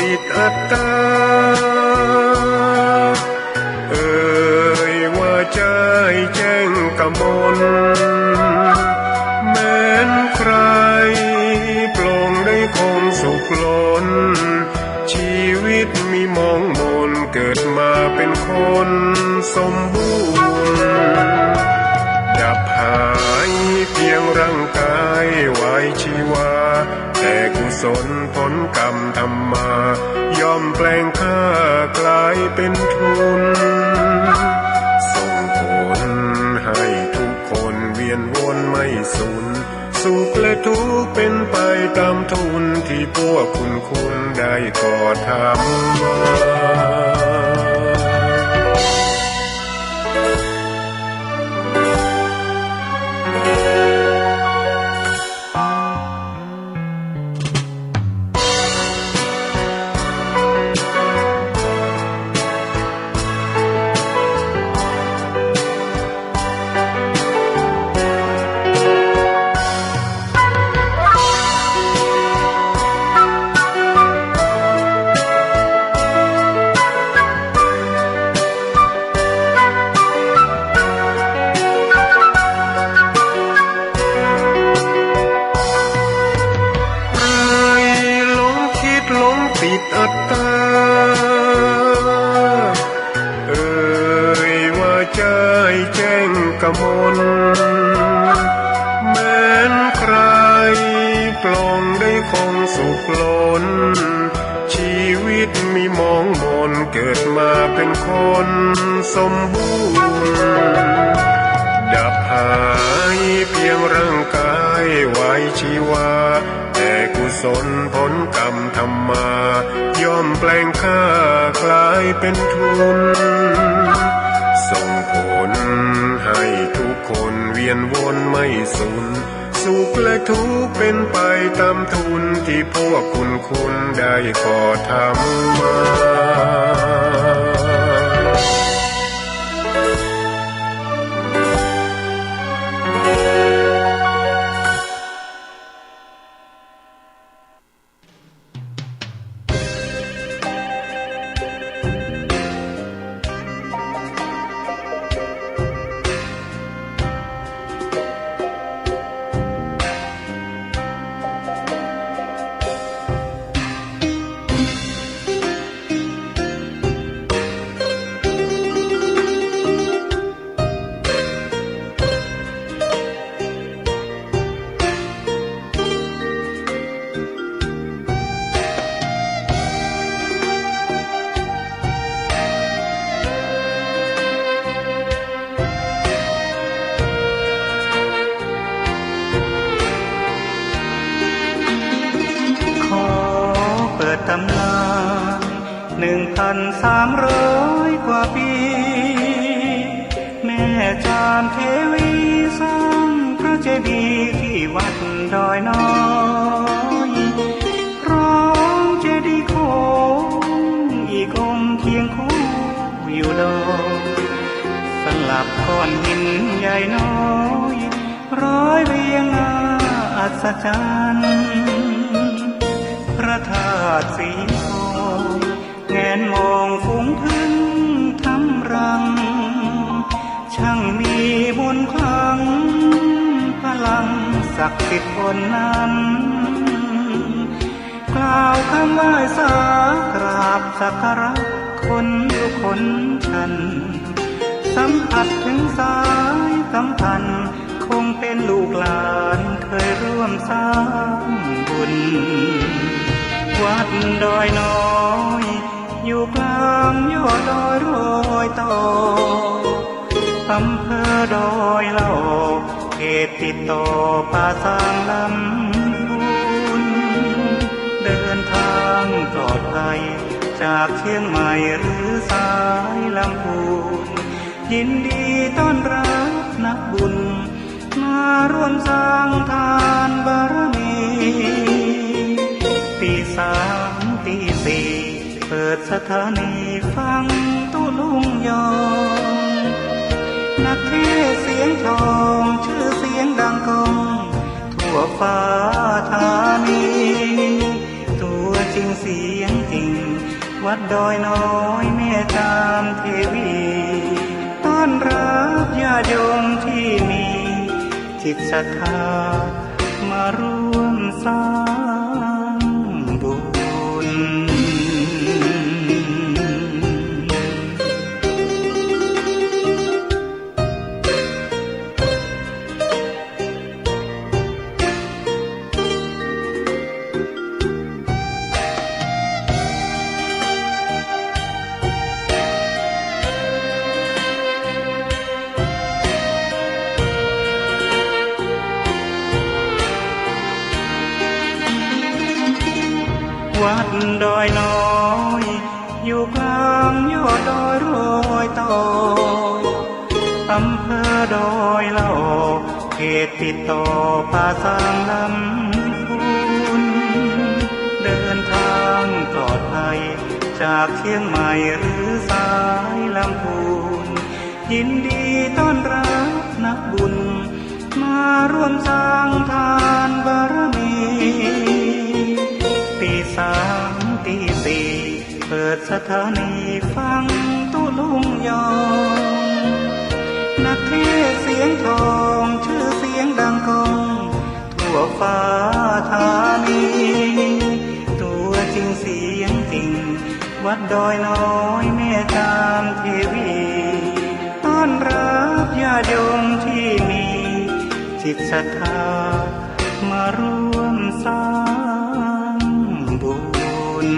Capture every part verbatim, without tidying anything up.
ติดอัตตา เอ่ยว่าใจ้แจ้งกมล แม้นใคร่ปลงได้คงสุขล้น ชีวิตมีหมองหมน เกิดมาเป็นคนสมบูรณ์ ดับหายเพียงร่างกายวายชีวา แต่กุศลผลกรรมทำมา ย่อมแปลงข้ากลายเป็นทุน ส่งผลให้ทุกคนเวียนวนไม่สูญ สุขและทุกข์เป็นไปต๋ามทุน ตี้พวกคุณคุณได้ก่อทำมา ใคร่หลงคิดหลงติดอัตตา เอ่ยว่าใจ้แจ้งกมล แม้นใคร่ปลงได้คงสุขล้น ชีวิตมีหมองหมน เกิดมาเป็นคนสมบูรณ์ ดับหายเพียงร่างกายวายชีวา แต่กุศลผลกรรมทำมา ย่อมแปลงข้ากลายเป็นทุน ส่งผลให้ทุกคนเวียนวนไม่สูญ สุขและทุกข์เป็นไปต๋ามทุน ตี้พวกคุณคุณได้ก่อทำมาขอเปิดต๋ำนาน หนึ่งพันสามร้อยกว่าปี๋ แม่จามเทวีสร้างพระเจดีย์ตี้วัดดอยน้อย พร้อมเจดีย์โค้งอีกองค์เคียงคู่อยู่ดอย สลับก้อนหินใหญ่น้อย ร้อยเรียงน่าอัศจรรย์ พระธาตุสีทอง แงนมองฝูงผึ้งทำรัง ช่างมีมนต์ขลัง พลังศักดิ์สิทธิ์บนนั้น กล่าวคำไหว้สากราบสักการะคนยุคนทัน สัมผัสถึงสายสัมพันธ์ คงเป็นลูกหลานเคยร่วมสร้างบุญ วัดดอยน้อย อยู่กลางยอดดอยรอยต่อ อำเภอดอยหล่อ เขตติดต่อป่าซางลำพูน เดินทางปลอดภัยจากเชียงใหม่หรือสายลำพูน ยินดีต้อนรับนักบุญ มาร่วมสร้างทานบารมี ตีสามตีสี่ เปิดสถานีฟังตุ๊ลุงยอง นักเทศน์เสียงทอง ชื่อเสียงดังก้อง ทั่วฟ้าธานี ตัวจริงเสียงจริง วัดดอยน้อยแม่จามเทวี ต้อนรับญาติโยมที่มีจิตศรัทธามาร่วมสร้างบุญ วัดดอยน้อย อยู่กลางยอดดอยรอยต่อ อำเภอดอยหล่อ เขตติดต่อป่าซางลำพูน เดินทางปลอดภัย จากเชียงใหม่หรือสายลำพูน ยินดีต้อนรับนักบุญ มาร่วมสร้างทานบารมี ตีสามตีสี่ เปิดสถานีฟังตุ๊ลุงยอง นักเทศน์เสียงทอง ชื่อเสียงดังก้อง ทั่วฟ้าธานี ตัวจริงเสียงจริง วัดดอยน้อยแม่จามเทวี ต้อนรับญาติโยมที่มีจิตศรัทธา มาร่วมสร้างบุญ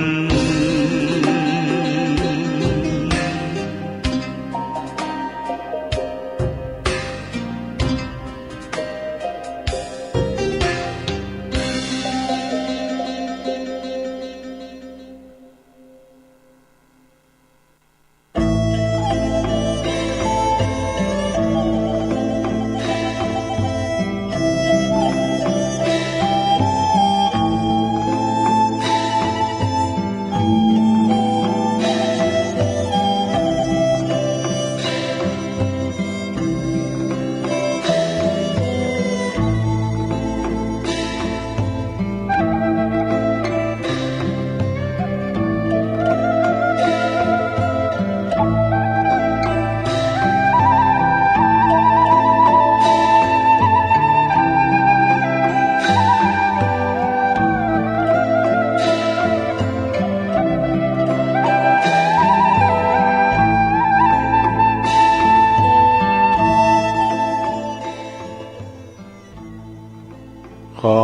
ขอ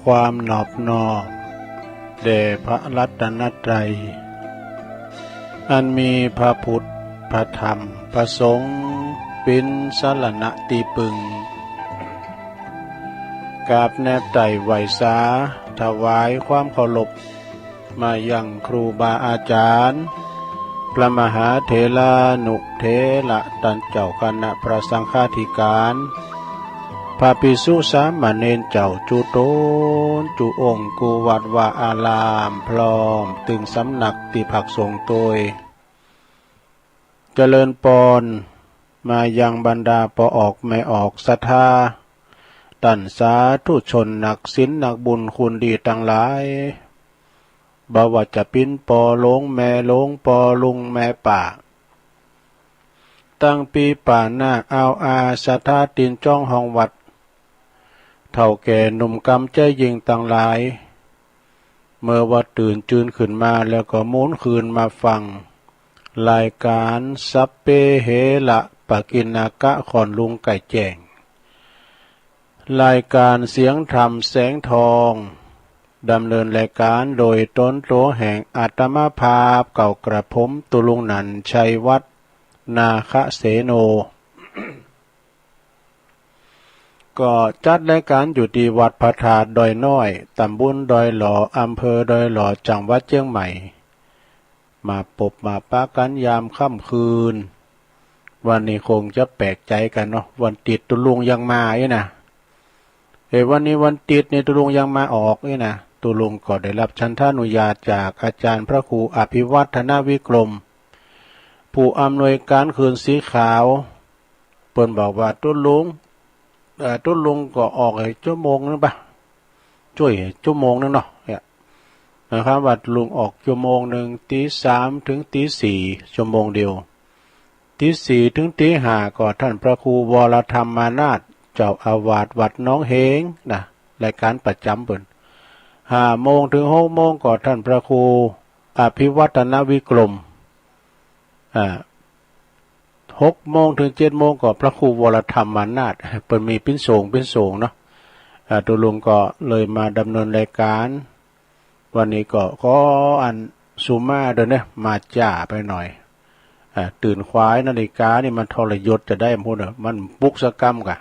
ความนอบน้อมแด่พระรัตนตรัย อันมีพระพุทธ พระธรรม พระสงฆ์ เป๋นสรณะตี้ปึง กราบแนบไต่ไหว้สา ถวายความเคารพ มายังครูบาอาจารย์ พระมหาเถรานุเถระ ต้านเจ้าคณะพระสังฆาธิการ พระภิกษุสามเณรเจ้าจุ๊ต๋นจุ๊องค์ กู้วัดวาอาราม พร้อมตึงสำนักตี้พักสงฆ์ตวย เจริญปอน มายังบรรดาป้อออกแม่ออกศรัทธา ต้านสาธุชนนักศีลนักบุญคุณดีตังหลาย บ่ว่าจะเป๋นป้อหลวงแม่หลวง ป้อลุงแม่ป้า ตังปี้ป้าน้าอาวอาศรัทธาตี๋นจ๊องห้องวัด เฒ่าแก่หนุ่มกำใจ๋ยิ่งตังหลาย เมื่อว่าตื่นจืนขึ้นมาแล้วก็หมุนคืนมาฟัง รายก๋านสัพเพเหระปะกิณณกะ ค่อนลุงใก้แจ้ง รายก๋านเสียงธรรมแสงทอง ดำเนินรายก๋านโดยต๋นตั๋วแห่งอาตมาภาพ เก้ากระผมตุ๊ลุงหนันชัยวัฒน์ นาคเสโน ก็จัดรายก๋านอยู่ตี้วัดพระธาตุดอยน้อย ต๋ำบลดอยหล่อ อำเภอดอยหล่อ จังหวัดเจียงใหม่ มาปบมาปะกั๋นยามค่ำคืน วันนี้คงจะแปลกใจ๋กั๋นเนาะ วันติ๊ดตุ๊ลุงยังมาอี้นะ เอ้ย วันนี้วันติ๊ดนี่ตุ๊ลุงยังมาออกอี้นะ ตุ๊ลุงก็ได้ฮับฉัณฑานุญาตจากอาจ๋ารย์พระครูอภิวัฒนวิกรม ผู้อำนวยก๋านคืนสีขาว เปิ้นบอกว่าตุ๊ลุง เอ่อ ตุ๊ลุงก็ออกให้จักชั่วโมงนึ่งปะ จ้วยจักชั่วโมงนึ่งเนาะ เนี่ย นะครับ ว่าลุงออกชั่วโมงนึ่ง ตี๋สามเถิงตี๋สี่ ชั่วโมงเดียว ตี๋สี่เถิงตี๋ห้าก็ท่านพระครูวรธรรมานาถ เจ้าอาวาสวัดหนองเหงนะ รายก๋านประจ๋ำเปิ้น ห้าโมงเถิงหกโมงก็ท่านพระครูอภิวัฒนวิกรม อ่า หกโมงเถิงเจ็ดโมงก็พระครูวรธรรมานาถ เปิ้นมีเป๋นโสงเป๋นโสงเนาะ อ่า ตุ๊ลุงก็เลยมาดำเนินรายก๋าน วันนี้ก็ ก็อันสุมาเด้อเนี่ย มาจ๋าไปหน่อย อ่า ตื่นขวาย นาฬิกานี่มันทรยศจะได้พูดเนาะ มันปลุกสักกำก่ะ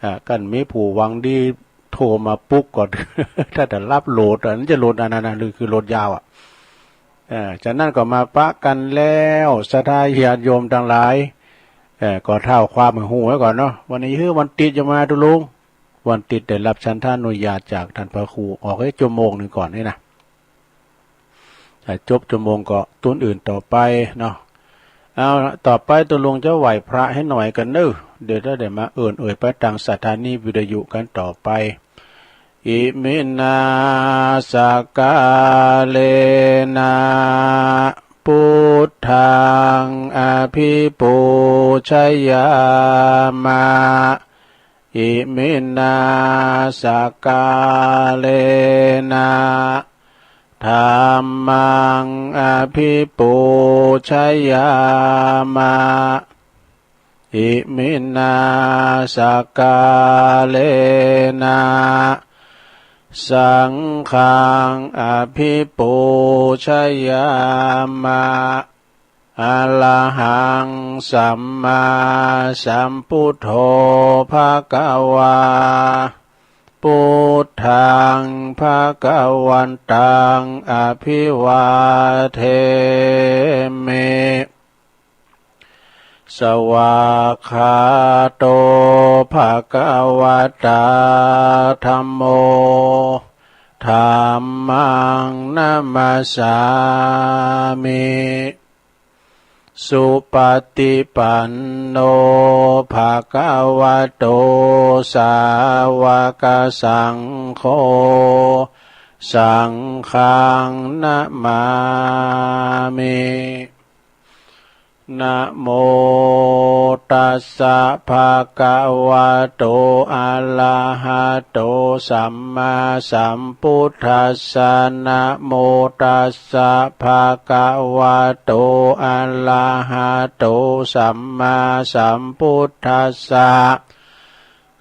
อ่า คันมีผู้หวังดีโทรมาปลุกก็ ถ้าจะหลับโหลด อันนั้นจะโหลดอันนั้นนะ หรือคือโหลดยาวอะ อ่า ฉะนั้นก็มาปะกั๋นแล้ว ศรัทธาญาติโยมตังหลาย เอ่อ ก็เท้าความหื้อฮู้ไว้ก่อนเนาะ วันนี้หื้อวันติ๊ดจะมาตุ๊ลุง วันติ๊ดได้ฮับฉันทานุญาตจากท่านพระครู ออกแค่ชั่วโมงนึ่งก่อนนี่นะ ถ้าจบชั่วโมงก็ตุ๊นอื่นต่อไปเนาะ เอาละ ต่อไปตุ๊ลุงจะไหว้พระหื้อหน่อยกั๋นเนาะ เดี๋ยวจะได้มาเอิ้นเอ่ยไปตางสถานีวิทยุกั๋นต่อไป Iminā sakkārena buddhaṃ abhipūjayāma. Iminā sakkārena dhammaṃ abhipūjayāma. Iminā sakkārena saṅghaṃ abhipūjayāma. Arahaṃ sammāsambuddho bhagavā. Buddhaṃ bhagavantaṃ abhivādemi. Svākkhāto bhagavatā dhammo. Dhammaṃ namassāmi. Supaṭipanno bhagavato sāvakasaṅgho. Saṅghaṃ namāmi. Namo tassa bhagavato arahato sammāsambuddhassa. Namo tassa bhagavato arahato sammāsambuddhassa.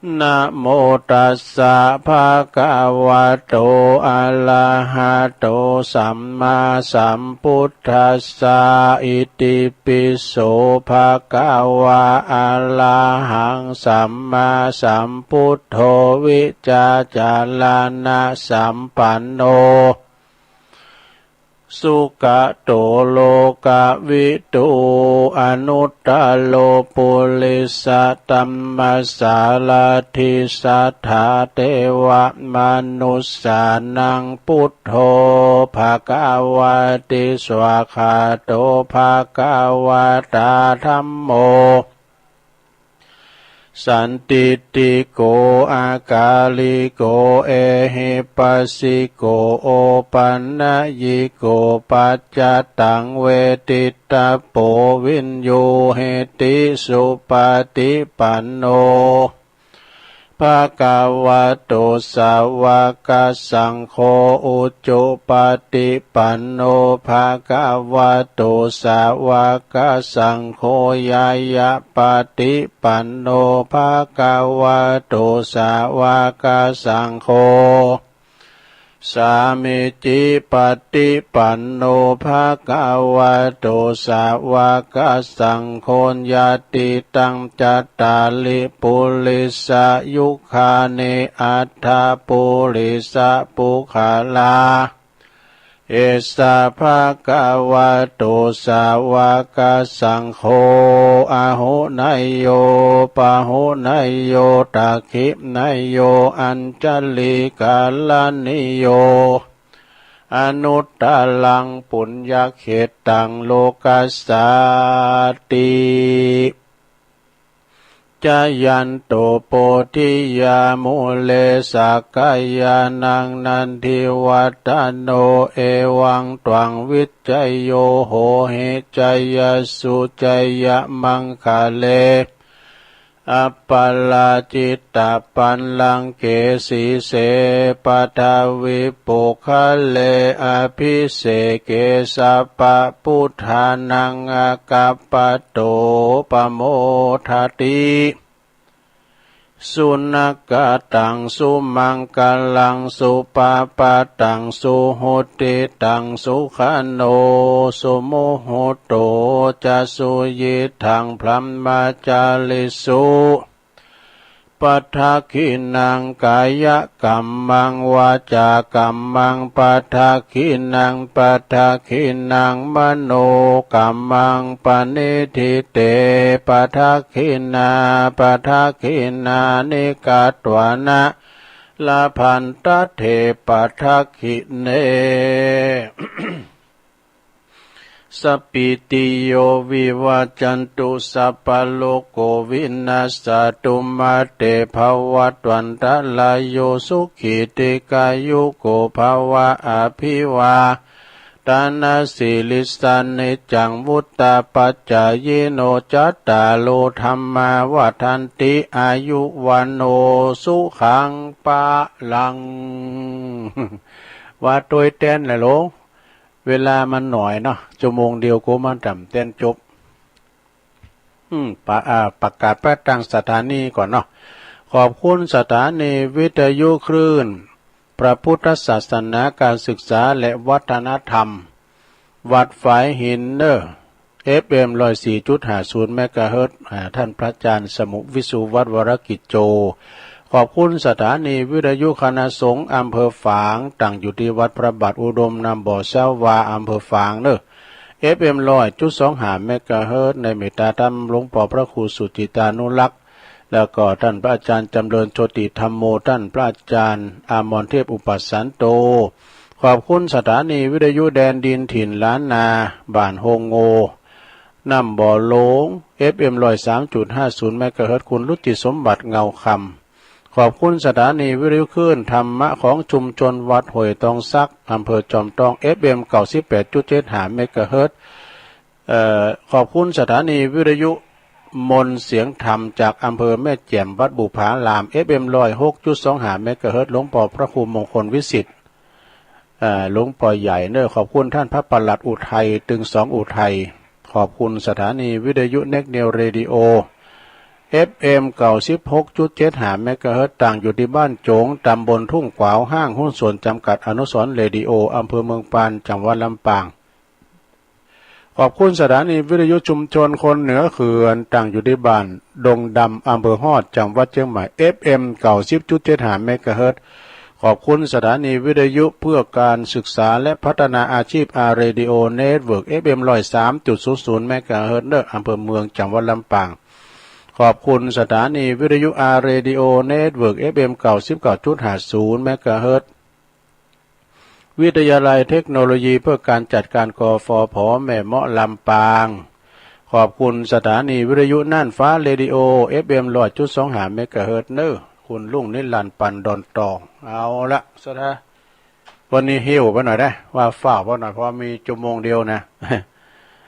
Namo tassa bhagavato arahato sammāsambuddhassa. Itipi so bhagavā arahaṃ sammāsambuddho vijjācaraṇasampanno sugato lokavidū anuttaro purisadammasārathi satthā devamanussānaṃ buddho bhagavāti. Svākkhāto bhagavatā dhammo sandiṭṭhiko akāliko ehipassiko opanayiko paccattaṃ veditabbo viññūhīti. Supaṭipanno bhagavato sāvakasaṅgho, ujupaṭipanno bhagavato sāvakasaṅgho, ñāyapaṭipanno bhagavato sāvakasaṅgho, sāmīcipaṭipanno bhagavato sāvakasaṅgho, yadidaṃ cattāri purisayugāni aṭṭha purisapuggalā, esa bhagavato sāvakasaṅgho, āhuneyyo pāhuneyyo dakkhiṇeyyo añjalikaraṇīyo, anuttaraṃ puññakkhettaṃ lokassāti. จยันโต โพธิยา มูเล สักคายานัง นันทิวัฏฏโน เอวัง ตวัง วิจโย โหหิ จยสสุ จยมังคะเล อัปปะราจิตะปัลลังเก สีเส ปัทวิปุคคเล อภิเสเก สัพพะพุทธานัง อากัปปะโต ปะโมทะติ สุนากะตัง สุมังคะลัง สุปะปะตัง สุหุติตัง สุขโณ สุมุตโต จะ สุยิตถัง พรหมจาริสุ ปะทักขิณัง กายะกัมมัง วาจากัมมัง ปะทักขิณัง ปะทักขิณัง มโนกัมมัง ปะณิฏฐิเต ปะทักขิณา ปะทักขิณานิ กัตวานะ ละพันทะเถ ปะทักขิเณ สัพพิติโย วิวัจจันตุ สัพพะโรโค วินัสสะตุ มาเต ภะวัตวันตะราโย สุขี ทีฆายุโก ภะวะ อภิวาทะนะสีลิสสะ นิจจัง วุฑฒาปะจายิโน จัตตาโร ธัมมา วัฑฒันติ อายุ วัณโณ สุขัง พะลัง ว่าตวยแตนแหละโหล เวลามันหน้อยเนาะ ชั่วโมงเดียวกูมาต๋ามแตนจบ อืม ปะ อ่า ประกาศไปตางสถานีก่อนเนาะ ขอบคุณสถานีวิทยุคลื่นพระพุทธศาสนา การศึกษาและวัฒนธรรม วัดฝายหินเนอ เอฟเอ็ม ร้อยสี่จุดห้าศูนย์เมกะเฮิรตซ์ อ่า ต้านพระอาจารย์สมุห์ วิสุวัฒน์ วรกิจโจ ขอบคุณสถานีวิทยุคณะสงฆ์อำเภอฝาง ตั้งอยู่ตี้วัดพระบาทอุดม น้ำบ่อเซาหวา อำเภอฝางเนอ เอฟเอ็ม ร้อยจุดสองห้าเมกะเฮิรตซ์ ในเมตตาธรรมหลวงป้อพระครูสุจิตตานุรักษ์ แล้วก็ต้านพระอาจารย์จำเริญโชติธัมโม ต้านพระอาจารย์อมรเทพอุปัสสันโต ขอบคุณสถานีวิทยุแดนดินถิ่นล้านนา บ้านโฮงโง น้ำบ่อโลง เอฟเอ็ม ร้อยสามจุดห้าศูนย์เมกะเฮิรตซ์ คุณรุจิสมบัติ เงาคำ ขอบคุณสถานีวิทยุคลื่นธรรมะของชุมชนวัดห้วยตองสัก อำเภอจอมทอง เอฟเอ็ม เก้าสิบแปดจุดเจ็ดห้าเมกะเฮิรตซ์ เอ่อ ขอบคุณสถานีวิทยุมนต์เสียงธรรมจากอำเภอแม่แจ่ม วัดบุพาราม เอฟเอ็ม ร้อยหกจุดสองห้าเมกะเฮิรตซ์ หลวงป้อพระครูมงคลวิสิทธิ์ อ่า หลวงป้อใหญ่เนอ ขอบคุณต้านพระปลัดอุทัย ตึงสองอุทัย ขอบคุณสถานีวิทยุเน็กนิวเรดิโอ เอฟเอ็ม เก้าสิบหกจุดเจ็ดห้าเมกะเฮิรตซ์ ตั้งอยู่ตี้บ้านโจ๋ง ตำบลทุ่งขวาว ห้างหุ้นส่วนจำกัดอนุสรณ์เรดิโอ อำเภอเมืองปาน จังหวัดลำปาง ขอบคุณสถานีวิทยุชุมชนคนเหนือเขื่อน ตั้งอยู่ตี้บ้านดงดำ อำเภอฮอด จังหวัดเจียงใหม่ เอฟเอ็ม เก้าสิบจุดเจ็ดห้าเมกะเฮิรตซ์ ขอบคุณสถานีวิทยุเพื่อการศึกษาและพัฒนาอาชีพ อาร์ เรดิโอ เน็ตเวิร์ก เอฟเอ็ม ร้อยสามจุดศูนย์ศูนย์เมกะเฮิรตซ์เนอ อำเภอเมือง จังหวัดลำปาง ขอบคุณสถานีวิทยุ อาร์ เรดิโอ เน็ตเวิร์ก เอฟเอ็ม เก้าสิบเก้าจุดห้าศูนย์เมกะเฮิรตซ์ วิทยาลัยเทคโนโลยีเพื่อการจัดการ กฟผ แม่เมาะ ลำปาง ขอบคุณสถานีวิทยุน่านฟ้าเรดิโอ เอฟเอ็ม ร้อยจุดสองห้าเมกะเฮิรตซ์เนอ คุณลุงนิรันดร์ ปันดอนตอง เอาละ สถา วันนี้หิ้วไปหน่อยนะ ว่าฟ้าวไปหน่อย เพราะมีชั่วโมงเดียวนะ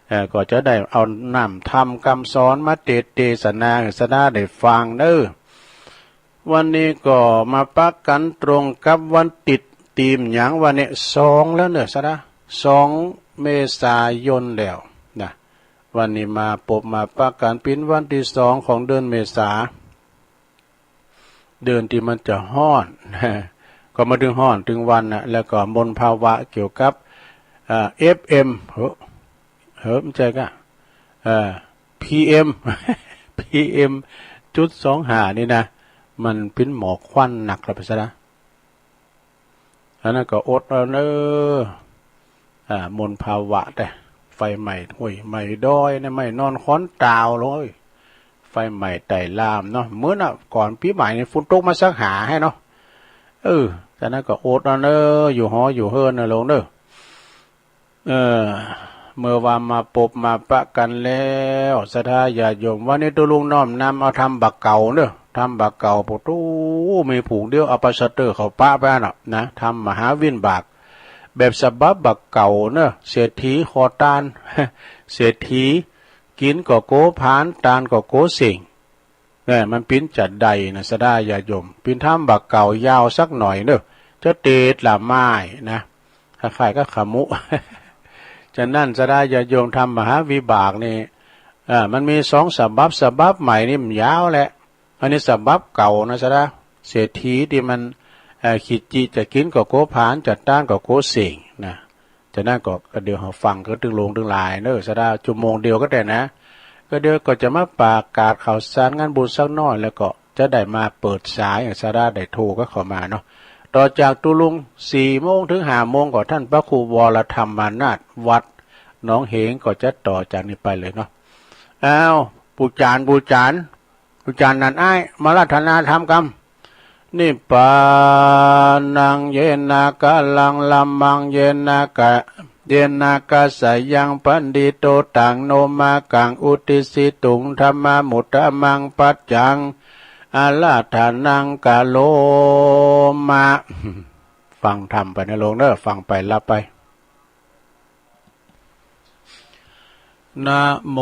เอ่อ ก็จะได้เอาน้ำธรรมกำสอนมาเตสน์เตสนา สถาได้ฟังเนอ วันนี้ก็มาปะกั๋นตรงกับวันติดธีมหยังวะเนี่ย สองแล้วเนอะ สถา สองเมษายนแล้วนะ วันนี้มาปบมาปะกั๋นเป๋นวันตี้สองของเดือนเมษา เดือนตี้มันจะฮ้อน ก็มาตึงฮ้อนตึงวันน่ะ แล้วก็มลภาวะเกี่ยวกับ อ่า เอฟเอ็ม เฮ้อ เฮ้อ บ่ใจ้ก๊ะ เอ่อ พีเอ็ม พีเอ็ม จุดสองห้านี่นะ มันเป๋นหมอกควันหนักแล้วไปซะละ อันนั้นก็อดเอาเนอ อ่า มลภาวะแต๊ ไฟไหม้ห้วยไหม้ดอยเนี่ย ไหม้นอนขอนตาวเลย ไฟไหม้ไต่ลามเนาะ มื้อน่ะ ก่อนปี๋ใหม่นี่ฝนตกมาสักหาหื้อเนาะ เออ ฉะนั้นก็อดเอาเนอ อยู่หออยู่เฮือนนะโลงเนอ เออ เมื่อว่ามาปบมาปะกั๋นแล้ว ศรัทธาญาติโยม วันนี้ตุ๊ลุงน้อมนำเอาธรรมบ่าเก่าเนาะ ธรรมบ่าเก่า โผโต้ มีผูกเดียว เอาปลาสะเต๊อะเขาปะไปเนาะนะ ธรรมมหาวิบาก แบบฉบับบ่าเก่าเนาะ เศรษฐีขอตาน เศรษฐีกิ๋นก็กั๋วผลาญ ตานก็กั๋วเส้ง เนี่ย มันปิ้นจะใดนะ ศรัทธาญาติโยม ปิ้นธรรมบ่าเก่ายาวสักหน่อยเนาะ จะเตดละไม้นะ คล้ายๆ กับขมุ ฉะนั้น ศรัทธาญาติโยม ธรรมมหาวิบากนี่ เอ่อ มันมีสองฉบับ ฉบับใหม่นี่มันยาวแหละ อันนี้ฉบับเก่านะ ศรัทธา เศรษฐีตี้มัน เอ่อ ขี้จิจะกิ๋นก็กั๋วผลาญ จะตานก็กั๋วเส้งนะ ฉะนั้นก็ ก็เดี๋ยวเฮาฟังกั๋นตึงลงตึงหลายเนาะ ศรัทธา ชั่วโมงเดียวก็ได้นะ ก็เดี๋ยวก็จะมาประกาศข่าวสารงานบุญสักหน่อย แล้วก็จะได้มาเปิดสาย ศรัทธาได้โทรก็เข้ามาเนาะ ต่อจากตุ๊ลุงสี่โมงถึงห้าโมงก็ต้านพระครูวรธรรมานาถ วัดหนองเหง ก็จะต่อจากนี้ไปเลยเนาะ อ้าว ปู่จ๋ารย์ ปู่จ๋ารย์ ปู่จ๋ารย์ นั่นอ้าย มาอาราธนาธรรมกำ นิพพานัง เยนะกะลัง ละมัง เยนะกะ เยนะกะสะยัง ปะณิโต ตัง โน มะกัง อุตติสสิตุง ธัมมามุตตะมัง ปัจจัง อาราธนัง กะโรมะ ฟังธรรมไปนะโยมเนาะ ฟังไปหลับไป นะโม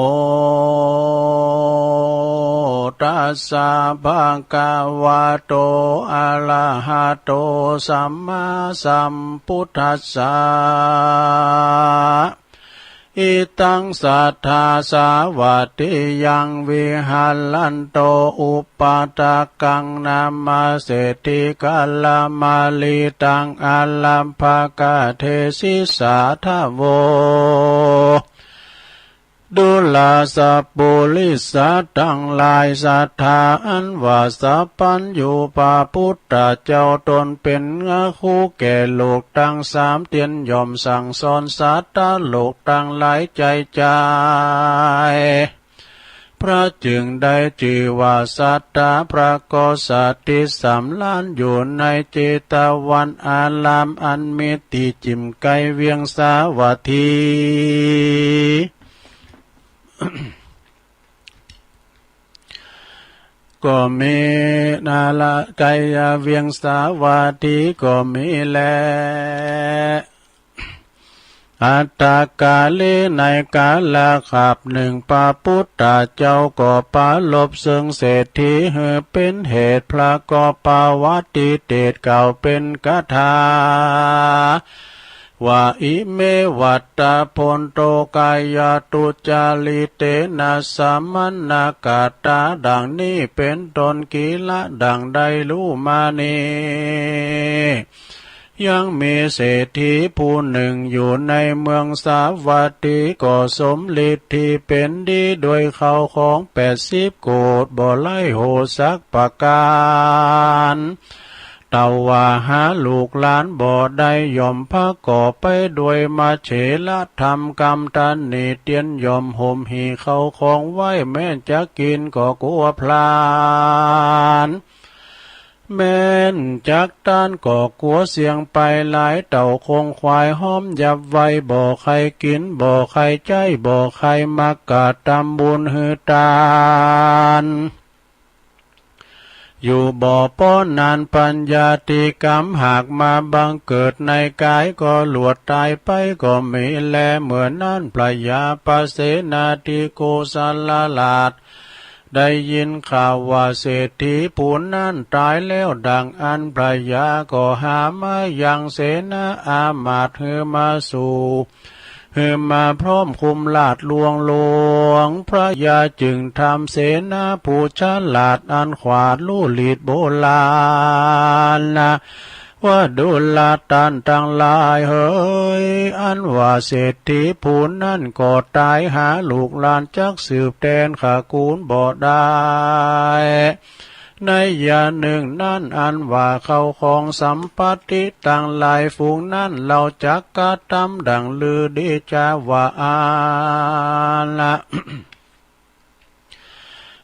ตัสสะ ภะคะวะโต อะระหะโต สัมมาสัมพุทธัสสะ อิตัง สัตถา สาวัตถิยัง วิหะรันโต อุปาทะกัง นะมะ เศรษฐี กะละมะลิตัง อารัมภะกะ เทสิสาทะโว ดูราสะปุริสะตังหลาย ศรัทธาอันว่าสัพพัญญูพระปุทธเจ้าต๋นเป๋นครูแก่โลกตังสาม เตียนย่อมสั่งสอนสัตว์โลกตังหลายใจ๋ใจ๋ พระจึงได้จื้อว่าศรัทธา พระก็สถิตสำราญอยู่ในเจตวันอารามอันมีตี้จิ่มใก้เวียงสาวัตถี ก็มีนาละ ใก้เวียงสาวัตถีก็มีแล อัตตกาลิ ในกาละคาบนึ่ง พระปุทธเจ้าก็ปรารภเซิงเศรษฐีหื้อเป๋นเหตุ พระก็ปวัตติเตศน์กล่าวเป๋นคาถา ว่า อิเม วัตถะ พันโต กายา ทุจริเตนะ สมณกัตตา ดังนี้เป๋นต้น กิริยาดังได้ฮู้มานี้ ยังมีเศรษฐีผู้นึ่งอยู่ในเมืองสาวัตถี ก็สมฤทธิเป๋นดีด้วยข้าวของแปดสิบโกฏย์ บ่ไร้โหดสักประก๋าน แต่ว่าหาลูกหลานบ่ได้ ย่อมประกอบไปด้วยมะเฉรธรรม กำตะหนี่ เตียนย่อมห่มหี่ข้าวของไว้ แม้นจะกิ๋นก็กั๋วพลาญ แม้นจักตานก็กั๋วเสี้ยงไป หลายเต้าคงควายฮ้อมยับไว้ บ่ใค่กิ๋น บ่ใค่ใจ๊ บ่ใค่มากระตำบุญหื้อตาน อยู่บ่ปอหนาน ปัญญาติกรรมหากมาบังเกิดในก๋าย ก็หลวดต๋ายไปก็มีแล เมื่อนั้นพญาปเสนาธิโกศลราช ได้ยินข่าวว่าเศรษฐีผู้นั้นต๋ายแล้วดังอั้น พญาก็หามายังเสนาอามาตย์หื้อมาสู่ หื้อมาพร้อมคุมราชย์หลวงหลวง พญาจึงถามเสนาผู้ฉลาดอันขวาดฮู้ฤทธิ์โบราณนะ ว่าดูราต้านตังหลายเหย อันว่าเศรษฐีผู้นั้นก็ต๋าย หาลูกหลานจักสืบแตนตระกูลบ่ได้ ในยามนึ่งนั้น อันว่าข้าวของสัมปัตติตังหลายฝูงนั้น เฮาจักกระตำดังฤๅดีจาว่าอั้นละ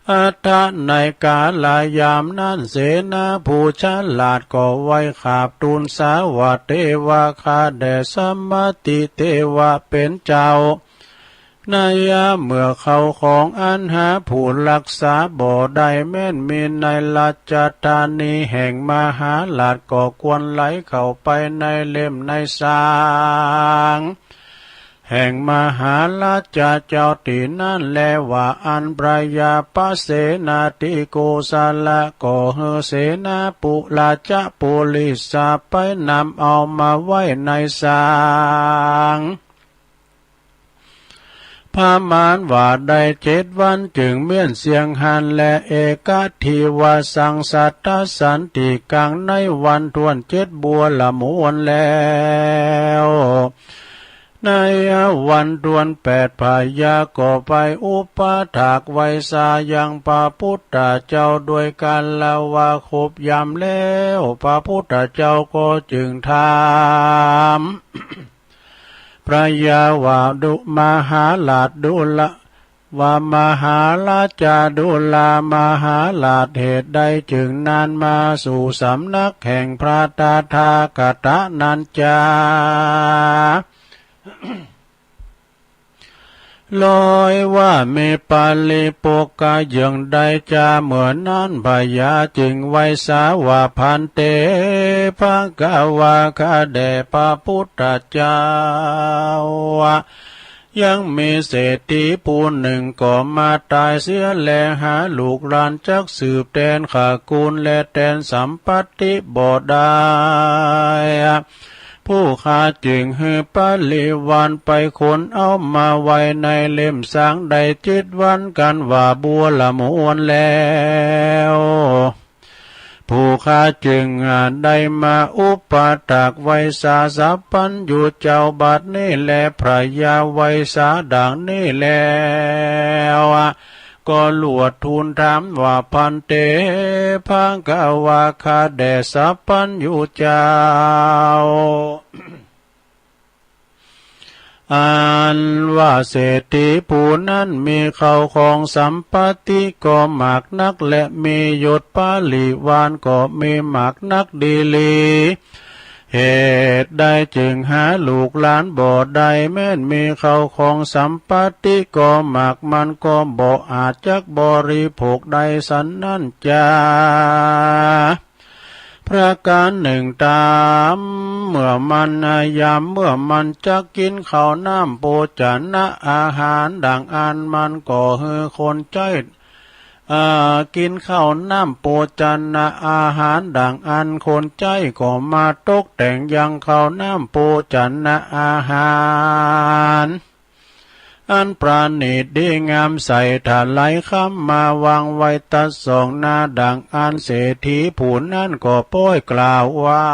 อัตถะ ในกาลยามนั้น เสนาผู้ฉลาดก็ไหว้ขาบทูลสวัสดีว่า ข้าแต่สมณติเถระเป๋นเจ้า ในยามเมื่อข้าวของอันหาผู้ฮักษาบ่ได้แม้นมีในราชธานีแห่งมหาราช ก็ควรไหลเข้าไปในเล่มในสางแห่งมหาราชเจ้าตี้นั้นแลว่า อันพระยาปเสนาธิโกศละ ก็หื้อเสนาปุราชปุริสะไปนำเอามาไว้ในสาง ประมาณว่าได้เจ็ดวันจึงเมี้ยนเสี้ยงหั้นแล เอกทาทิวาสังสัตถสันติกัง ในวันถ้วนเจ็ดบัวละมวนแล้ว ในวันถ้วนแปดพญาก็ไปอุปถากไหว้สายังพระพุทธเจ้าโดยการละว่าครบยามแล้ว พระพุทธเจ้าก็จึงถาม พระยาว่า ดุ มหาราชดุละ ว่ามหาราชาดุลามหาราช เหตุใดจึงนานมาสู่สำนักแห่งพระตถาคตะนั้นจา ลอยว่ามีปริโภคเยื่องใดจา เมื่อนั้นพญาจึงไหว้สาว่า ภันเต ภควา ข้าแด่พระพุทธเจ้า ยังมีเศรษฐีผู้หนึ่งก็มาต๋ายเสียแล หาลูกหลานจักสืบแตนตระกูลและแตนสัมปัตติบ่ได้ ผู้ข้าจึงหื้อปริวารไปขนเอามาไว้ในเล่มสางได้เจ็ดวันกันว่าบัวละมวนแล้ว ผู้ข้าจึงได้มาอุปถากไหว้สาสัพพัญญูเจ้าบัดนี้แล พระยาไหว้สาดังนี้แล้ว ก็ลวดทูลถามว่า ภันเต ภควา ข้าแด่สัพพัญญูเจ้า อันว่าเศรษฐีผู้นั้นมีข้าวของสัมปัตติก็มากนัก และมียศปริวารก็มีมากนักดีหลี เหตุใดจึงหาลูกหลานบ่ได้ แม้นมีข้าวของสัมปัตติก็มาก มันก็บ่อาจจักบริโภคได้สันนั้นจา ประการหนึ่งต๋าม เมื่อมัน ยามเมื่อมันจักกิ๋นข้าวน้ำโภชนะอาหารดังอั้น มันก็หื้อคนใจ๊ อ่า กิ๋นข้าวน้ำโภชนะอาหารดังอั้น คนใจ๊ก็มาตกแต่งยังข้าวน้ำโภชนะอาหาร อันประณีตดีงามใส่ถลายคำมาวางไว้ตัดสองหน้าดังอั้น เศรษฐีผู้นั้นก็ป๊อยกล่าวว่า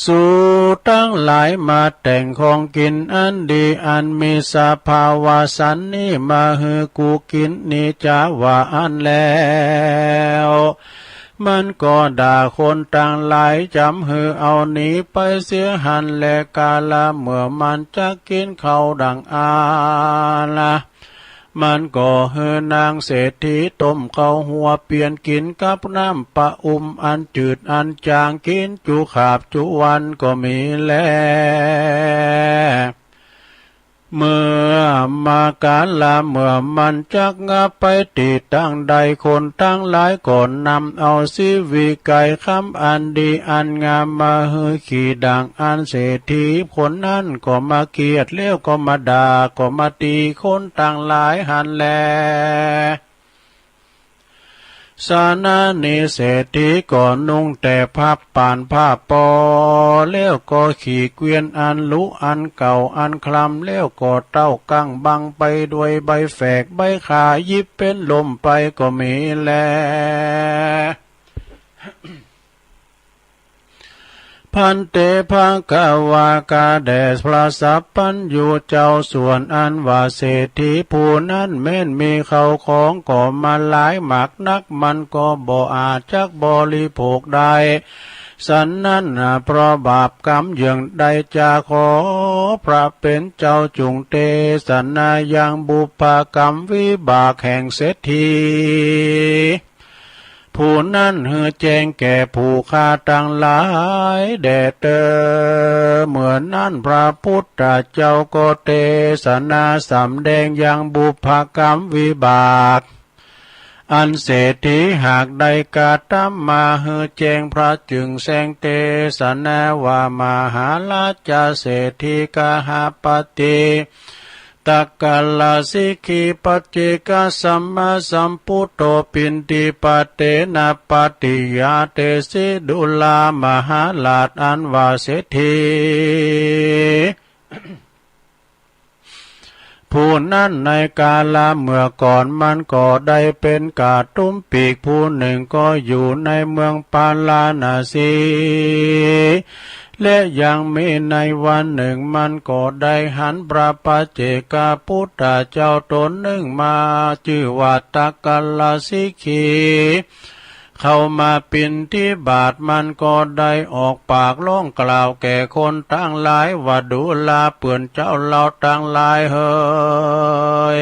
สูตังหลายมาแต่งของกิ๋นอันดีอันมีสภาวะสันนี้มาหื้อกูกิ๋นนี้จา ว่าอั้นแล้ว มันก็ด่าคนตังหลายจ๋ำหื้อเอาหนีไปเสียหั้นแล กาละเมื่อมันจักกิ๋นข้าวดังอั้น มันก็หื้อนางเศรษฐีต้มข้าวหัวเปียนกิ๋นกับน้ำปะอุ่มอันจืดอันจางกิ๋นจุคาบจุวันก็มีแล เมื่อมากาละเมื่อมันจักงับไปตี้ตังใด คนตังหลายก็นำเอาสีวิไกคำอันดีอันงามมาหื้อขี่ดังอั้น เศรษฐีคนนั้นก็มาเคียดแล้วก็มาด่าก็มาตี๋คนตังหลายหั้นแล สานานี้เศรษฐีก็นุ่งแต่ผ้าป่านผ้าปอ แล้วก็ขี่เกวียนอันหรูอันเก่าอันคลำ แล้วก็เต้ากั้งบังไปด้วยใบแฝกใบข่า หยิบเป๋นล่มไปก็มีแล ภันเต ภควา ข้าแด่พระสัพพัญญูเจ้า ส่วนอันว่าเศรษฐีผู้นั้นแม้นมีข้าวของก็มาหลายมากนัก มันก็บ่อาจจักบริโภคได้ สันนั้นนะ เพราะบาปกรรมเยื่องใดจา ขอพระเป๋นเจ้าจุ่งเตสนายังบุพกรรมวิบากแห่งเศรษฐี ผู้นั้นหื้อแจ้งแก่ผู้ข้าตังหลายแด่เตอ เมื่อนั้นพระพุทธเจ้าก็เตสนาสำแดงยังบุพกรรมวิบาก อันเศรษฐีหากได้กระตำมาหื้อแจ้ง พระจึงแสดงเตสนาว่า มหาราชาเศรษฐีกหปติ ตักกะลาสิกขี ปัจเจกสัมมาสัมพุทโธ ปิณฑิปาเตนะ ปะติยาเตสิ ดูรา มหาราช อันว่าเศรษฐี ผู้นั้นในกาละเมื่อก่อนมันก็ได้เป็นกะตุมปีกผู้หนึ่ง ก็อยู่ในเมืองปาราณสี และยังมีในวันหนึ่งมันก็ได้หันพระปัจเจกพุทธเจ้าตนหนึ่งมา จื้อว่าตักกะลาสิกขี เข้ามาปิณฑิบาต มันก็ได้ออกปากร้องกล่าวแก่คนตังหลายว่า ดูราเปื้อนเจ้าเราตังหลายเหย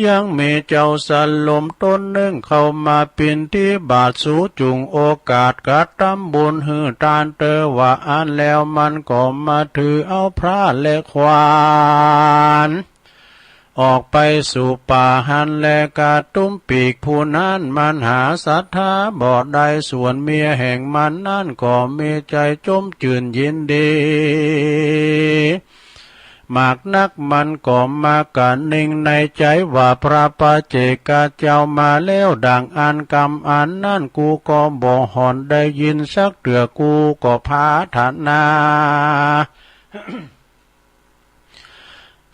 ยังมีเจ้าสลมตนหนึ่งเข้ามาปิณฑิบาต สูจุ่งโอกาสกระตำบุญหื้อตานเตอว่าอั้นแล้ว มันก็มาถือเอาพระและขวาน ออกไปสู่ป่าหั้นแล กะตุมปีกผู้นั้นมันหาศรัทธาบ่ได้ ส่วนเมียแห่งมันนั้นก็มีใจ๋จมจื้นยินดีมากนัก มันก็มากระนิงในใจ๋ว่า พระปัจเจกเจ้ามาแล้วดั่งอั้น กำอันนั้นกูก็บ่ห่อนได้ยินสักเตื้อ กูก็ผาถนา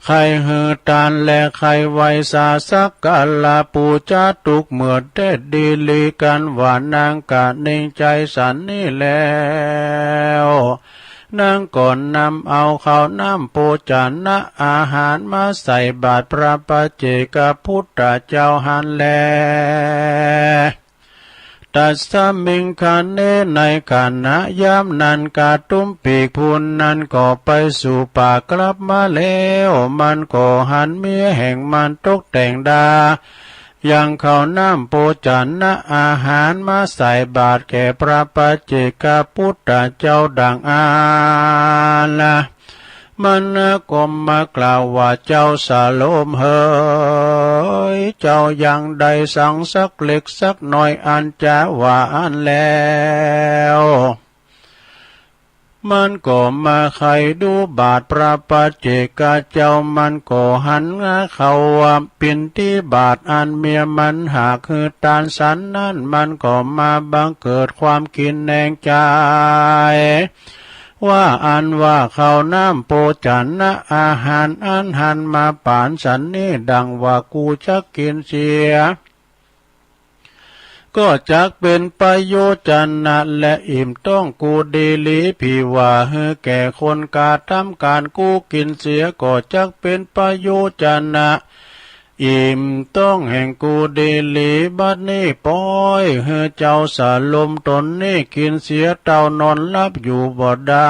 ใค่หื้อตานและใค่ไหว้สาสักการะปู๋จาตุ๊กเมื่อเต๊ดดีหลีกั๋นว่า นางกระนิงใจ๋สันนี้แล้ว นางก็นำเอาข้าวน้ำโภชนะอาหารมาใส่บาตรพระปัจเจกพุทธเจ้าหั้นแล ตัสมิงคะเน ในขณะยามนั้น กะตุมปีกผู้นั้นก็ไปสู่ป่ากลับมาแล้ว มันก็หันเมียแห่งมันตกแต่งดา ยังข้าวน้ำโภชนะอาหารมาใส่บาตรแก่พระปัจเจกพุทธเจ้าดังอั้นละ มันก็มากล่าวว่า เจ้าสลมเหย เจ้ายังได้สังสักเล็กสักน้อย อันจะว่าอั้นแล้ว มันก็มาใค่ดูบาตรพระปัจเจกเจ้า มันก็หันเข้าว่า ปิณฑิบาตอันเมียมันหากหื้อตานสันนั้น มันก็มาบังเกิดความกินแหนงใจ๋ ว่าอันว่าข้าวน้ำโภชนะอาหารอันหันมาปานสันนี้ ดังว่ากูจักกิ๋นเสีย ก็จักเป๋นประโยชนะและอิ่มต๊องกูดีหลี ผีว่าหื้อแก่คนกระตำก๋านกูกิ๋นเสีย ก็จักเป๋นประโยชนะ อิ่มต๊องแห่งกูดีหลี บัดนี้ปล่อยหื้อเจ้าสลมต๋นนี้กิ๋นเสียเต้านอนหลับอยู่บ่ได้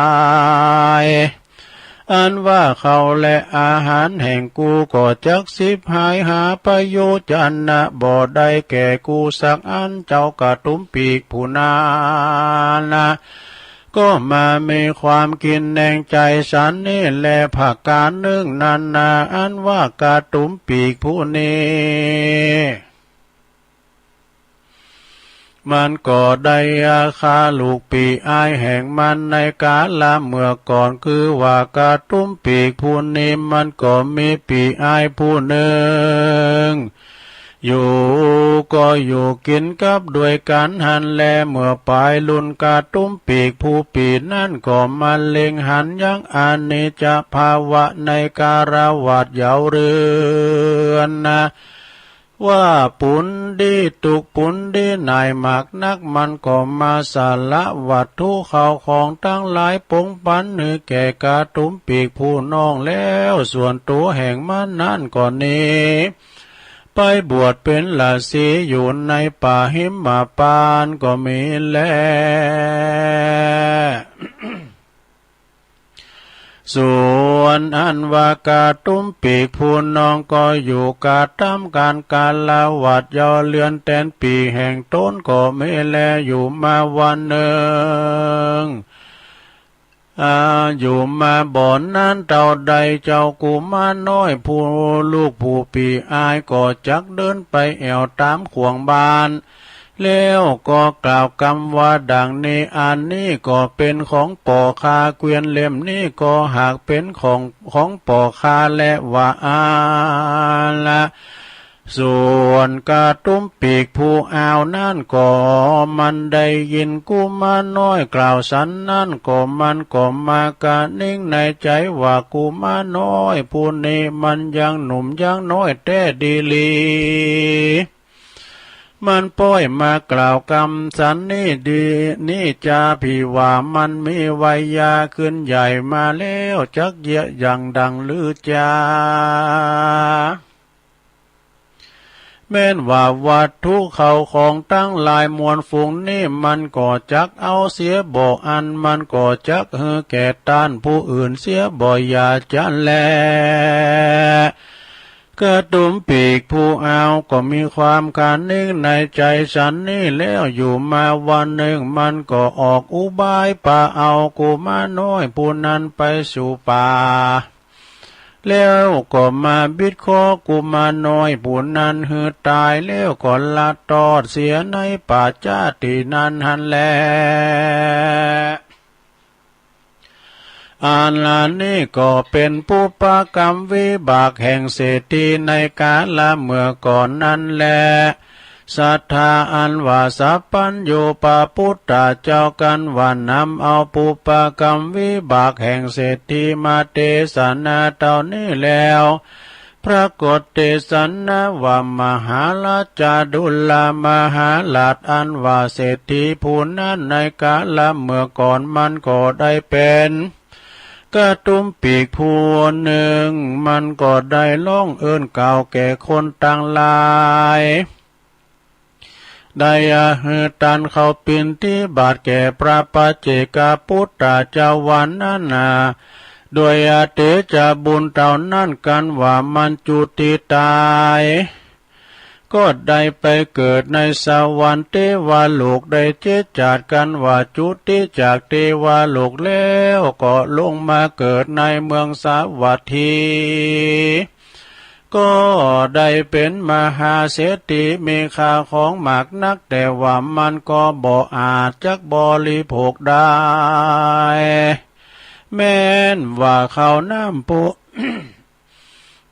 อันว่าข้าวและอาหารแห่งกูก็จักฉิบหายหาประโยชนะบ่ได้แก่กูสักอัน เจ้ากะตุมปีกผู้นั้นนะ ก็มามีความกิ๋นแหนงใจ๋สันนี้แล ผะก๋านนึ่งนั้นนา อันว่ากะตุมปีกผู้นี้ มันก็ได้ฆ่าลูกปี้อ้ายแห่งมันในกาละเมื่อก่อน คือว่ากะตุมปีกผู้นี้มันก็มีปี้อ้ายผู้นึ่ง อยู่ก็อยู่กิ๋นกับด้วยกั๋นหั้นแล เมื่อป๋ายลุนกะตุมปีกผู้ปี้นั้นก็มาเล็งหันยังอานิจจภาวะในคฤหัสถ์เยาว์เรือนนะ ว่าปู๋นดีตุ๊กปู๋นดีหน่ายมากนัก มันก็มาสละวัตถุข้าวของตังหลายป๋งปันหื้อแก่กะตุมปีกผู้น้องแล้ว ส่วนตั๋วแห่งมันนั้นก็หนีไปบวชเป๋นฤๅษีอยู่ในป่าหิมพานต์ก็มีแล ส่วน ส่วนอันว่าก๋าตุ้มปีกผู้น้องก็อยู่กระตำก๋านกาละวัตรเยียะเฮือนแตนปี๋แห่งต๋นก็มีแล อยู่มาวันนึ่ง อ่า อยู่มาบ่อนานเต้าใด เจ้ากุมารน้อยผู้ลูกผู้ปี้อายก็จักเดินไปแอ่วต๋ามข่วงบ้าน แล้วก็กล่าวกำว่าดังนี้ อันนี้ก็เป๋นของป้อข้า เกวียนเล่มนี้ก็หากเป๋นของ ของป้อข้าแล ว่าอั้นละ ส่วนก๋าตุ้มปีกผู้อ้าวนั้นก็มันได้ยินกุมารน้อยกล่าวสันนั้นก็มันก็มากระหนิงในใจ๋ว่า กุมารน้อยผู้นี้มันยังหนุ่มยังน้อยแต๊ดีหลี มันป้อยมากล่าวกำสันนี้ดี นี้จา ปี้ว่ามันมีวัยยาขึ้นใหญ่มาแล้ว จักเยียะอย่างดังหรือจา แม้นว่าวัตถุเข้าของตังหลายมวลฝูงนี้ มันก็จักเอาเสียบ่ อันมันก็จักหื้อแก่ต้านผู้อื่นเสียบ่ อย่าจั้นแล ก๋าตุ้มปีกผู้อ้าวก็มีความกระหนิงในใจ๋สันนี้แล้ว อยู่มาวันนึ่ง มันก็ออกอุบายปาเอากุมารน้อยผู้นั้นไปสู่ป่า แล้วก็มาบิดคอกุมารน้อยผู้นั้นหื้อต๋าย แล้วก็ละตอดเสียในป่าจ๊าตี้นั้นหั้นแล อันนี้ก็เป๋นปุพพกรรมวิบากแห่งเศรษฐีในกาละเมื่อก่อนนั้นแล สัตถาอันว่าสัพพัญญูปะปุตตะเจ้า กันว่านำเอาปุพพกรรมวิบากแห่งเศรษฐีมาเตสนาเต้านี้แล้ว ปรากฏเตสนาว่า มหาราชา ดุลามหาราช อันว่าเศรษฐีผู้นั้นในกาละเมื่อก่อนมันก็ได้เป๋นก๋าตุ้มปีกผู้นึ่ง มันก็ได้ฮ้องเอิ้นกล่าวแก่คนตังหลาย ได้หื้อต้านเข้าปิณฑิบาตแก่พระปัจเจกปุตตะเจ้าวันนั้นนา โดยเตจะบุญเต้านั้น กันว่ามันจุติต๋าย ก็ได้ไปเกิดในสวรรค์เตวโลกได้เจ็ดจาติ กันว่าจุติจากเตวโลกแล้วก็ลงมาเกิดในเมืองสาวัตถี ก็ได้เป๋นมหาเศรษฐีมีข้าวของมากนัก แต่ว่ามันก็บ่อาจจักบริโภคได้ แม้นว่าข้าวน้ำโภ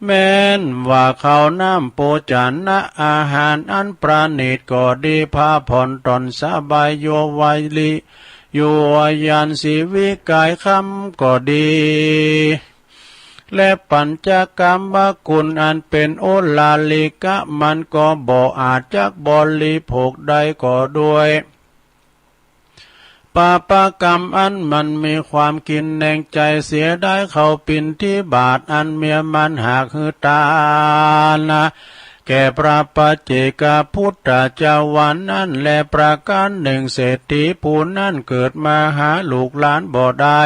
แม้นว่าข้าวน้ำโภชนะอาหารอันประณีตก็ดี ผ้าผ่อนต่อนสบาย โยวาลิ โยวายาน สีวิไกคำก็ดี และปัญจกามคุณอันเป๋นโอลาลิกะ มันก็บ่อาจจักบริโภคได้ก็ด้วย ปาปกรรมอันมันมีความกินแหนงใจ๋เสียดายข้าวปิณฑิบาตอันเมียมันหากหื้อตานะ แก่พระปัจเจกปุตตะเจ้าวันนั้น และประก๋านนึ่งเศรษฐีผู้นั้นเกิดมาหาลูกหลานบ่ได้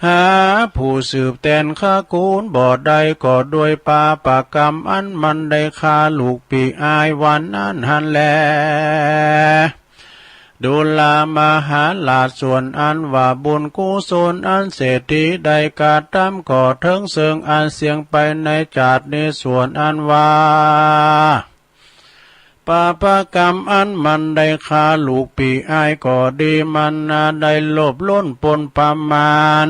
หาผู้สืบแตนขะกู๋นบ่ได้ ก็ด้วยปาปกรรมอันมันได้ฆ่าลูกปี้อายวันนั้นหั้นแล ดุลามหาราช ส่วนอันว่าบุญกุศลอันเศรษฐีได้กระทำก็เถิงเซิงอันเสี้ยงไปในจาตินี้ ส่วนอันว่า ปาปกรรมอันมันได้ฆ่าลูกปี้อายก็ดี มันนาได้โลภล้นปนประมาณ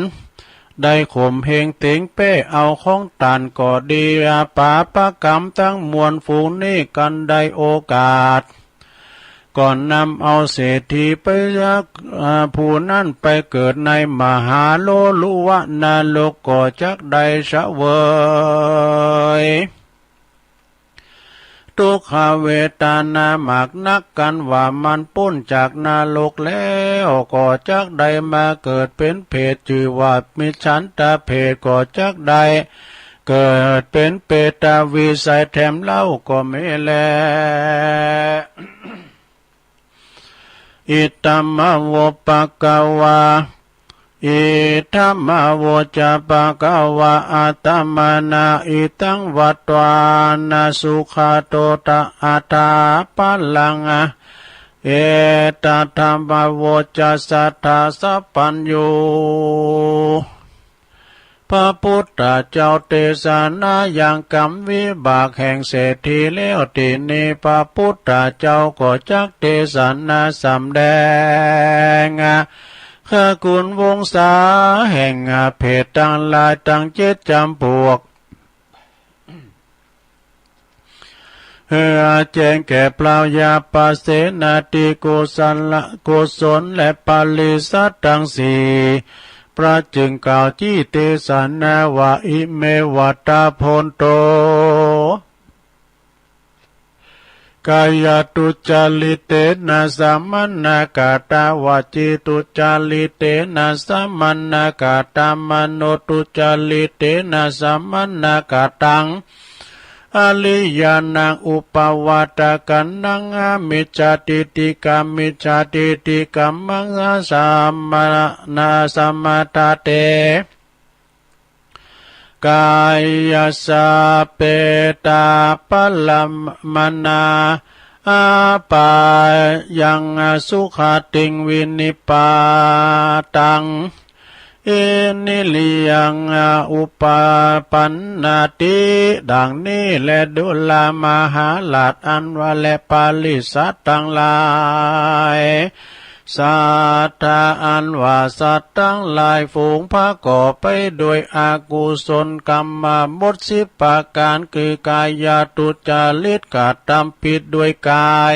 ได้ข่มเหงเต๋งเป๊ะเอาของต้านก็ดี ปาปกรรมตังมวลฝูงนี้ กันได้โอกาส ก็นำเอาเศรษฐีไปยัก อ่า ผู้นั้นไปเกิดในมหาโลลุวะนรกก็จักได้เสวย ทุกขเวทนามากนัก กันว่ามันป๊นจากนรกแล้ว ก็จักได้มาเกิดเป๋นเปรต จื้อว่ามิจฉันตเปรต ก็จักได้เกิดเป๋นเปรตวิสัยแถมเล่าก็มีแล อิทัมมะโวปะกวา อิทัมมะโวจะ ภะคะวา อัตตะมะนะ อิตัง วัตตวานะ สุขะโต ตะ อัตถะ พะลัง เอตัตถะ ธัมมะโวจะ สัตถะ สัพพัญญู พระพุทธเจ้าเตสนายังกรรมวิบากแห่งเศรษฐีแล้ว ตี้นี้พระพุทธเจ้าก็จักเตสนาสำแดง พระคุณวงศาแห่งเพศตังหลายตังเจ็ดจ๋ำปวก หื้อแจ้งแก่พระยาปเสนทิโกศล โกศลและปริษัทตังสี่ พระจึงกล่าวจีเตสนาว่า อิเมวะตะ โพนโต กายะทุจจาริเตนะ สะมะนะกะตะ วจีทุจจาริเตนะ สะมะนะกะตะ มโนทุจจาริเตนะ สะมะนะกะตัง อริยานัง อุปปาทะกะนัง มิจฉาทิฏฐิกะ มิจฉาทิฏฐิกรรมัง สะมะนะ สะมะทะเต กายัสสะ เปตา พะละมะนา อาปายัง สุขติง วินิปปาตัง อินทริยัง อุปปาปันนาติ ดังนี้แล ดูรา มหาราช อันว่า และปริษัทตังหลาย สัตถะ อันว่าสัตว์ตังหลายฝูง ประกอบไปด้วยอกุศลกรรมหมดสิบประก๋าน คือกายทุจริต กระทำผิดด้วยกาย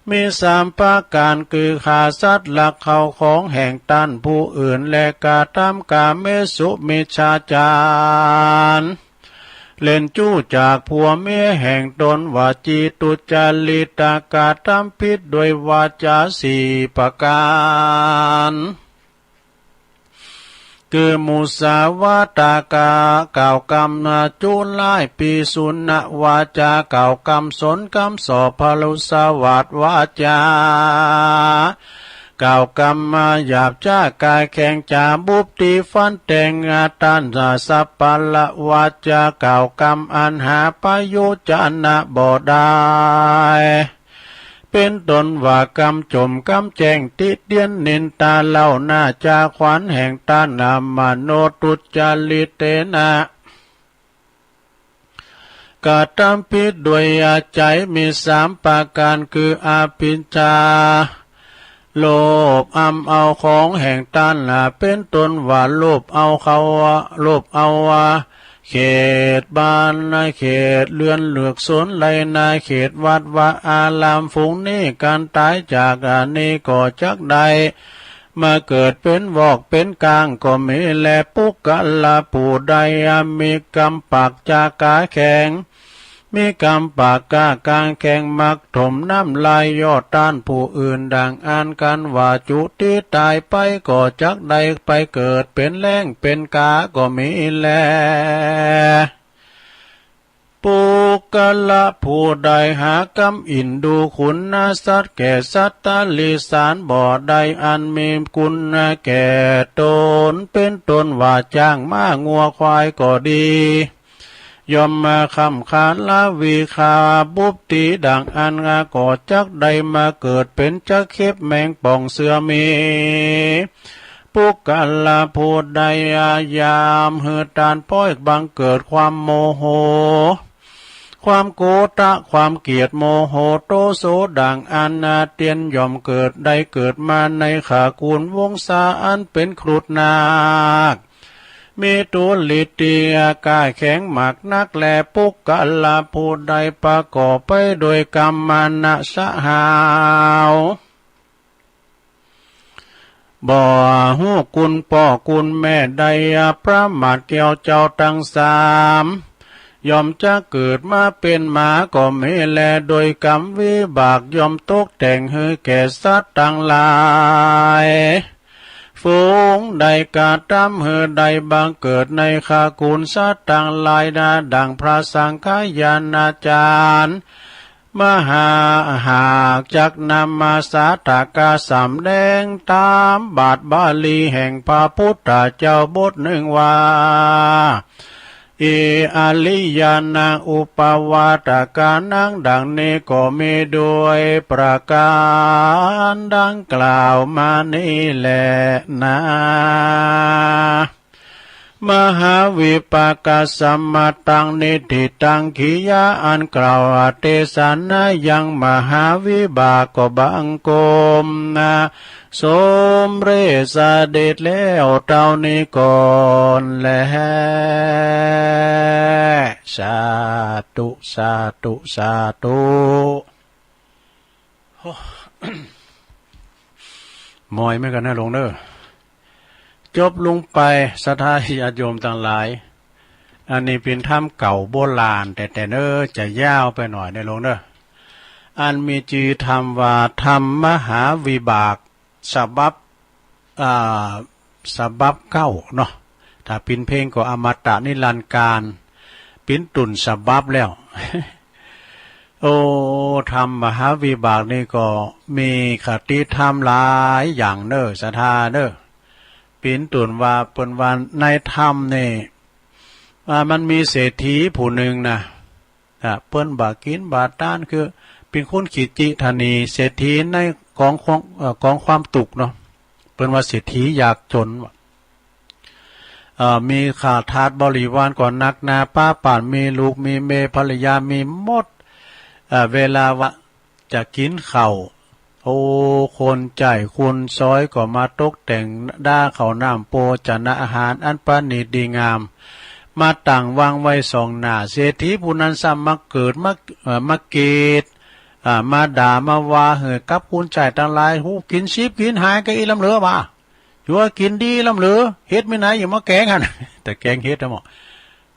มีสามประก๋าน คือฆ่าสัตว์ ลักเข้าของแห่งต้านผู้อื่น และกระทำกาเมสุมิจฉาจาร เล่นจู้จากผัวเมียแห่งตน วจีทุจริต กระทำผิดด้วยวาจาสี่ประก๋าน คือมุสาวาทะ กล่าวกำจุร้าย ปิสุณวาจา กล่าวกำสนกำส่อ พรุสวาทวาจา กล่าวกำหยาบจ๊า กล้าแข็งจ๋า บุบตี๋ฟันแตง ต้านสาปละวาจา กล่าวกำอันหาประโยชน์จะนะบ่ได้ เป๋นต้นว่ากำจ่มกำแจ้ง ติเตียนนินทาเล่าหน้า จ๋าขวัญแห่งต้าน มโนทุจริตเตนะ กระทำผิดด้วยใจ มีสามประก๋าน คืออภิชฌา โลภอำเอาของแห่งต้าน เป๋นต้นว่าโลภเอาเขา โลภเอา เขตบ้านเขตเฮือน เฮือกสวนไฮ่นา เขตวัดวาอาราม ฝูงนี้ก๋านต๋ายจากอันนี้ก็จักได้ มาเกิดเป๋นวอกเป๋นก้างก็มีแล ปุคคละผู้ใดมีกำปากจ๊ากล้าแข็ง มีกำปากกล้ากล้าแข็ง มักถมน้ำลายเยาะต้านผู้อื่น ดังอั้น ครั้นว่าจุติต๋ายไป ก็จักได้ไปเกิดเป๋นแล้งเป๋นก๋าก็มีแล ปุคคละผู้ใดหากำเอ็นดูขุนนะสัตว์ แก่สัตว์ติรัจฉานบ่ได้ อันมีคุณแก่ตน เป๋นต้นว่าจ๊าง ม้า งัว ควายก็ดี ย่อมมาคว่ำคาราวีคาบุบตี๋ ดังอั้นก็จักได้มาเกิดเป๋นจักเข็บแมงป่องเสือหมี ปุคคละผู้ใดยามหื้อต้านป๊อยบังเกิดความโมโห ความโกธะ ความเกลียด โมโหโตโส ดังอั้น เตียนย่อมเกิด ได้เกิดมาในขกูลวงศาอันเป๋นครุฑนาค มีตัวฤทธิ์กล้าแข็งมากนักแล ปุคคละผู้ใดประกอบไปด้วยกำมะนะสะหาว บ่ฮู้คุณป้อคุณแม่ ได้ประมาทแก่เจ้าตังสาม ย่อมจะเกิดมาเป๋นหมาก็มีแล โดยกำวิบากย่อมตกแต่งหื้อแก่สัตว์ตังหลาย ฝูงใดกระทำหื้อได้บังเกิดในขกูลสัตว์ตังหลายนา ดังพระสังฆายาณาจารย์ มหา หากจักนำมาสาธกสำแดงต๋ามบาทบาลีแห่งพระปุทธเจ้าบทนึ่งว่า เอ อริยานัง อุปปาทกานัง ดังนี้ก็มีด้วยประก๋านดังกล่าวมานี้แลนา มหาวิปากสมมตัง นิฏฐิตัง กิริยาอันกล่าวเตสนายังมหาวิบากก็บังคมนา สมเร็จเสด็จแล้วเต้านี้ก่อนแล สาธุ สาธุ สาธุ โอ้ มอยเหมือนกั๋นนะหลวงเน่อ จบลงไป ศรัทธาญาติโยมตังหลาย อันนี้เป๋นธรรมเก่าโบราณแต๊ๆ เน่อ จะยาวไปหน่อยนะหลวงเน่อ อันมีจื้อธรรมว่าธรรมมหาวิบาก ฉบับ อ่า ฉบับเก๊าเนาะ ถ้าเป๋นเพลงก็อมตะนิรันดร์กาล เป๋นต้นฉบับแล้ว โอ้ ธรรมมหาวิบากนี่ก็มีคติธรรมหลายอย่างเน่อ ศรัทธาเน่อ เป๋นต้นว่า เปิ้นว่าในธรรมนี่ อ่า มันมีเศรษฐีผู้นึ่งนะ อ่า เปิ้นบ่ากิ๋นบ่าตาน คือเป๋นคนขี้จิถนี เศรษฐีในก๋องของ เอ่อ ก๋องความตุ๊กข์เนาะ เปิ้นว่าเศรษฐียากจ๋น เอ่อ มีข้าทาสบริวารก็นักหนาป๊าป๋าน มีลูกมีเมยภรรยามีหมด เอ่อ เวลาว่าจะกิ๋นข้าว โอ้ คนใจ๊คนซอยก็มาตกแต่งด้าข้าวน้ำโภชนะอาหารอันประณีตดีงาม มาตั้งวางไว้ส่องหน้า เศรษฐีผู้นั้นซ้ำมาเกียรติ มา เอ่อ มาเกียด อ่า มาด่ามาว่าหื้อกับคนใจ๊ตังหลาย ฮู้กิ๋นสิบกิ๋นหายก็อี้ล้ำเหลือว่า จั่วกิ๋นดีล้ำเหลือ เห็ดมีไหนอยู่มาแก๋งหั้น ตะแก๋งเห็ดนะหมอ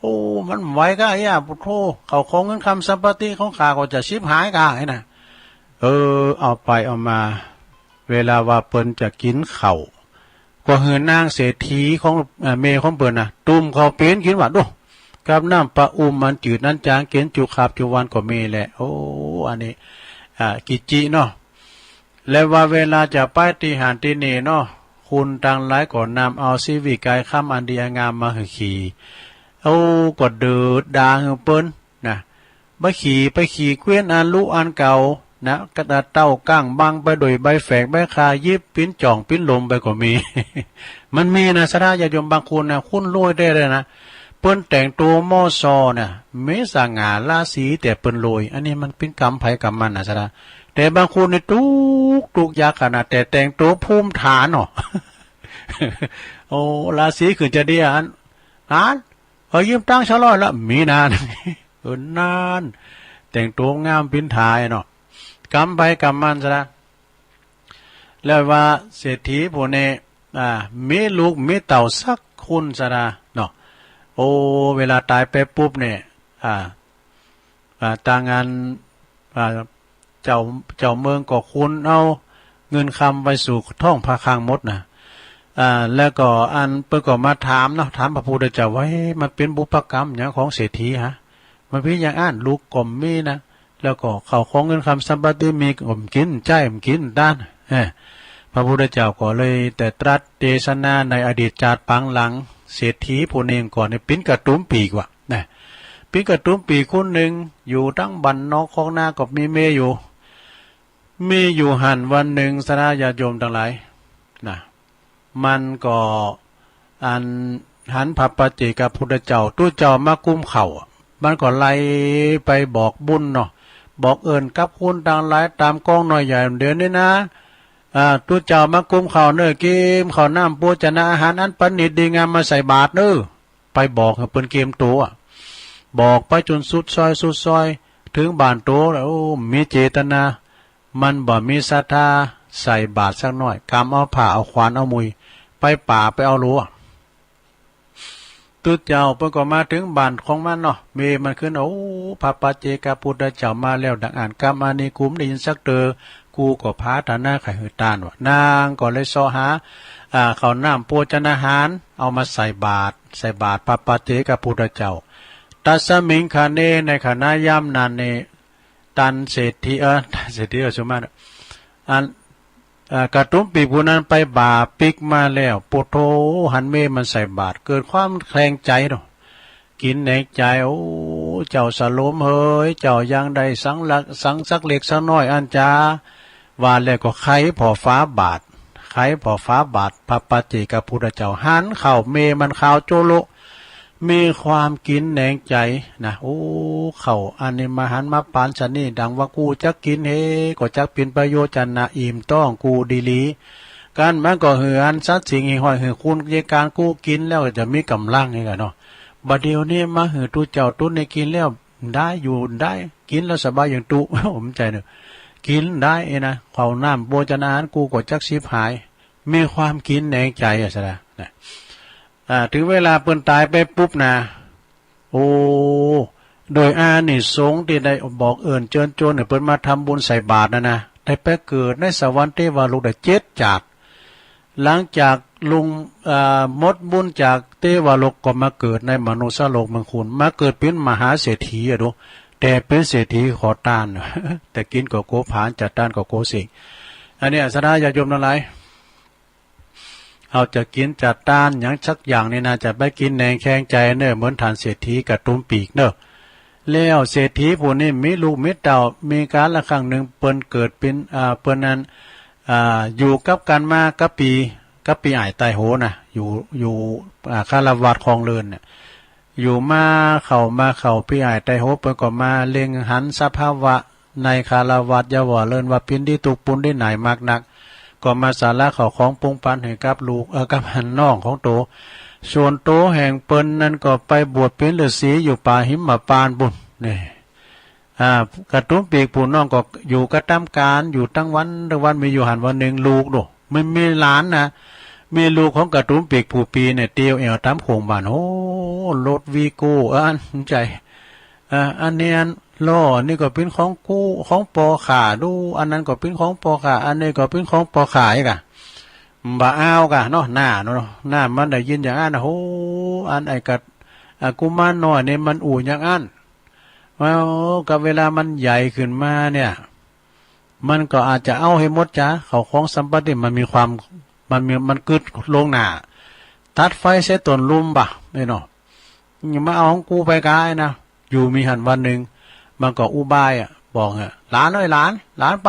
โอ้ มันบ่ไหวก้าอี้ ปุโธ ข้าวของเงินคำสัมปติของข้าก็จะฉิบหายก้าอี้นะ เออ เอาไปเอามา เวลาว่าเปิ้นจะกิ๋นข้าว ก็หื้อนางเศรษฐีของ เอ่อ เมยของเปิ้นนะ ตุ้มข้าวเป๋นกิ๋นว่า ดู กับน้ำปะอุ่มอันจืดอันจาง กิ๋นจุคาบจุวันก็มีแหละ โอ้ อันนี้ อ่า ขี้จิเนาะ และว่าเวลาจะไปตี้หั้นตี้นี่เนาะ คนตังหลายก็นำเอาชีวิตกายคำอันดีอันงามมาหื้อขี่ โอ้ ก็เดือดดาหื้อเปิ้นนะ ไปขี่ ไปขี่เกวียนอันลุอันเก่านะ กระเต้าก้างบังไปโดยใบแฝกใบข่า หยิบปิ๊นจ่องปิ๊นลมไปก็มี มันมีนะ ศรัทธาญาติโยมบางคนนะ คนรวยแต๊ๆ นะ เปิ้นแต่งตั๋วหม้อซอเนี่ย มีสง่าราศีแต่เปิ้นรวย อันนี้มันเป๋นกรรมใผกรรมมันนะ ศรัทธา แต่บางคนนี่ตุ๊กข์ ตุ๊กข์ยากขนาด แต่แต่งตั๋วภูมิฐานเนาะ โอ้ ราศีขึ้นจะดีอัน หัน เขายืมตังค์ซะร้อยละ มีนาน เออ นาน แต่งตั๋วงามปิ๊นฐานเนาะ กรรมใผกรรมมันซะละ แล้วว่าเศรษฐีผู้นี้ อ่า มีลูกมีเต้าสักคนซะละเนาะ โอ้ เวลาต๋ายไปปุ๊บเนี่ย อ่า อ่า ตางอัน อ่า เจ้า เจ้าเมืองก็คนเอาเงินคำไปสู่ท้องพระคลังหมดนะ อ่า แล้วก็อันเปิ้นก็มาถามเนาะ ถามพระพุทธเจ้าว่า เฮ้ย มันเป๋นบุพกรรมหยังของเศรษฐีหะ มันเป๋นอย่างอั้น ลูกก็บ่มีนะ แล้วก็ข้าวของเงินคำสัมปติมีก็บ่กิ๋นใจ๊ บ่กิ๋นตาน เออ พระพุทธเจ้าก็เลยแต่ตรัสเตสนาในอดีตจาติปางหลัง เศรษฐีผู้นี้ก่อนเนี่ย ปิ๊นกระตุ้มปี๋กว่านะ ปิ๊นกระตุ้มปี๋คนนึ่ง อยู่ตังบ้านนอกคอกนาก็มีเมยอยู่ มีอยู่หั้นวันนึ่ง ศรัทธาญาติโยมตังหลายนะ มันก็อันหันพระปัจเจกพุทธเจ้า ตุ๊เจ้ามากุมข้าว มันก็ไล่ไปบอกบุญเนาะ บอกเอิ้นกับคนตังหลายต๋ามกองน้อยใหญ่ เดี๋ยวนี้นะ อ่า ตุ๊เจ้ามากุมข้าวเน่อ เกียมข้าวน้ำโภชนะอาหารอันประณีตดีงามมาใส่บาตรเน่อ ไปบอกหื้อเปิ้นเกียมตั๋ว บอกไปจ๋นสุดซอยสุดซอย เถิงบ้านตั๋วแล้ว โอ้ มีเจตนา มันบ่มีศรัทธาใส่บาตรสักหน้อย ก๋ำเอาผ้าเอาขวานเอามุย ไปป๋าไปเอาหลัว ตุ๊เจ้าเปิ้นก็มาเถิงบ้านของมันเนาะ เมยมันขึ้น โอ้ พระปัจเจกพุทธเจ้ามาแล้ว ดังอั้นกำอันนี้กูบ่ได้ยินสักเตื้อ กูก็ผาถนาใค่หื้อตานว่า นางก็เลยเซาะหา อ่า ข้าวน้ำโภชนาหาร เอามาใส่บาตร ใส่บาตรพระปัจเจกพุทธเจ้า ตัสมิงคเณ ในขณะยามนั้นนี่ ตันเศรษฐี เออ ตันเศรษฐี เออ สุมาตร อัน เอ่อ กระตุ้มปีกผู้นั้นไปบ่าปิ๊กมาแล้ว ปุโธ หันเมย์มันใส่บาตร เกิดความแคลงใจ๋เนาะ กิ๋นในใจ๋ โอ้ เจ้าสโลมเหย เจ้ายังได้สังลัก สังสักเล็กสักน้อยอั้นจา ว่าแล้วก็ไขผ่อฝาบาตร ไขผ่อฝาบาตร พระปัจเจกพุทธเจ้า หันข้าวเมย์มันขาวโจ๊ะโละ มีความกิ๋นแหนงใจ๋นะ โอ้ ข้าวอันนี้มาหันมาปานชะนี้ ดังว่ากูจักกิ๋นเหย ก็จักเป๋นประโยชน์จะนะ อิ่มต๊องกูดีหลี กันมันก็หื้ออันสัตว์สิ่งหิ่งห้อยหื้อคุณเยการกูกิ๋นแล้วก็จะมีก๋ำลังนี่แหละเนาะ บ่าเดี่ยวนี้มาหื้อตุ๊เจ้าตุ๊นี้กิ๋นแล้วได้อยู่ได้ กิ๋นแล้วสบายอย่างตุ๊ ผมใจ๋เนาะ กิ๋นได้เอ้ยนะ ข้าวน้ำโภชนาหารกูก็จักฉิบหาย มีความกิ๋นแหนงใจ๋อะสะนะ นะ อ่า ถึงเวลาเปิ้นต๋ายไปปุ๊บนะ โอ้ โดยอานิสงส์ตี้ได้บอกเอิ้นเจิญจวนหื้อเปิ้นมาทำบุญใส่บาตรนะนะ ได้ไปเกิดในสวรรค์เตวโลกได้เจ็ดจาก หลังจากลุง อ่า หมดบุญจากเตวโลกก็มาเกิดในมนุษย์โลกเมืองคุณ มาเกิดเป๋นมหาเศรษฐีอะดู แต่เป๋นเศรษฐีขอตาน แต่กิ๋นก็โกผลาญ จัดตานก็โกเส้ง อันนี้ศรัทธาญาติโยมตังหลาย เฮาจะกิ๋นจัดตานหยังสักอย่างนี่นะ จะไปกิ๋นแหนงแคลงใจ๋เน่อ เหมือนต้านเศรษฐีกระตุ้มปีกเน่อ แล้วเศรษฐีผู้นี้มีลูกมีเต้า มีกาลครั้งนึ่งเปิ้นเกิดเป๋น อ่า เปิ้นนั้น อ่า อยู่กับกั๋นมากับปี้ กับปี้อ้ายไต้โหนะ อยู่ อยู่ อ่า ฆราวาสครองเรือนเนี่ย อยู่มาเข้ามาเข้า ปี้อ้ายไต้โหเปิ้นก็มาเล็งหันสภาวะในฆราวาส อย่าว่าเลินว่าเป๋นตี้ตุ๊กข์ปุ้นตี้หนายมากนัก ก็มาสละเข้าของปุ้งปันหื้อกับลูก เอ่อ กับน้องของโต ส่วนโตแห่งเปิ้นนั้นก็ไปบวชเป๋นฤๅษีอยู่ป่าหิมพานต์ปุ้น นี่ อ่า กระตุ้มปีกผู้น้องก็อยู่กระตำก๋าน อยู่ตึงวันตึงวัน มีอยู่หั้นวันนึ่งลูกโด มันมีหลานนะ มีลูกของกระตุ้มปีกผู้ปี้เนี่ย เตียวแอ่วต๋ามโขงบ้าน โอ้ รถวีโก้ เออ อันใจ๋ อ่า อันนี้อันล้อ อันนี้ก็เป๋นของกู ของป้อข้า ดู อันนั้นก็เป๋นของป้อข้า อันนี้ก็เป๋นของป้อข้าอีกอะ บ่เอาก่ะเนาะ หน้าเนาะ หน้ามันได้ยินอย่างอั้นนะ โห อันไอ้กะ อ่า กุมารน้อยนี่มันอู้อย่างอั้น แล้วกับเวลามันใหญ่ขึ้นมาเนี่ย มันก็อาจจะเอาหื้อหมดจ้า เข้าของสัมปัตติมันมีความ มันมี มันกึ๊ดลงหน้า ตัดไฟเสียต้นลุ่มบ่ะ นี่เนาะ อย่ามาเอาของกูไปกายนะ อยู่มีหั้นวันนึ่ง มันก็อุบายอะ บอกอะ หลานเอ้ยหลาน หลานไป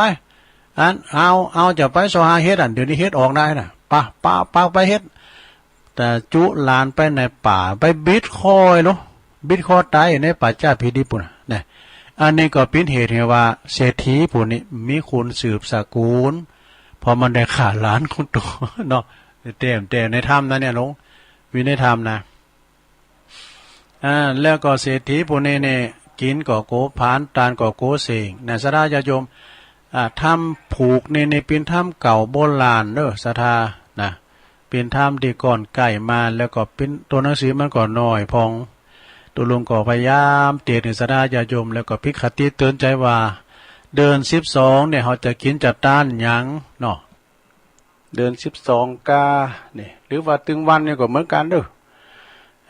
อัน เอา เอาจะไปเซาะหาเห็ดอัน เดี๋ยวนี้เห็ดออกได้นะ ปะ ปะ ปะ ไปเห็ด แต่จุหลานไปในป่า ไปบิดคอเนาะ บิดคอต๋ายในป่าจ๊าผีดิบปุ้นน่ะ นะ อันนี้ก็เป๋นเหตุหื้อว่าเศรษฐีผู้นี้มีคุณสืบสกุล เพราะมันได้ฆ่าหลานของโตเนาะ แต่ แต่ในธรรมนะเนี่ยหลวง วินัยธรรมนะ อ่า แล้วก็เศรษฐีผู้นี้เนี่ย กิ๋นก็โกผลาญ ตานก็โกเส้ง นะ ศรัทธาญาติโยม อ่า ธรรมผูกนี่ นี่เป๋นธรรมเก่าโบราณเนาะ ศรัทธา นะ เป๋นธรรมตี้ก่อนใก้มา แล้วก็เป๋น ตั๋วหนังสือมันก็น้อยพ่อง ตุ๊ลุงก็พยายามเตศน์หื้อศรัทธาญาติโยม แล้วก็เป๋นคติเตื๋อนใจ๋ว่า เดือนสิบสองเนี่ย เฮาจะกิ๋นจัดตานหยังเนาะ เดือนสิบสองกา นี่ หรือว่าตึงวันนี่ก็เหมือนกั๋นเนาะ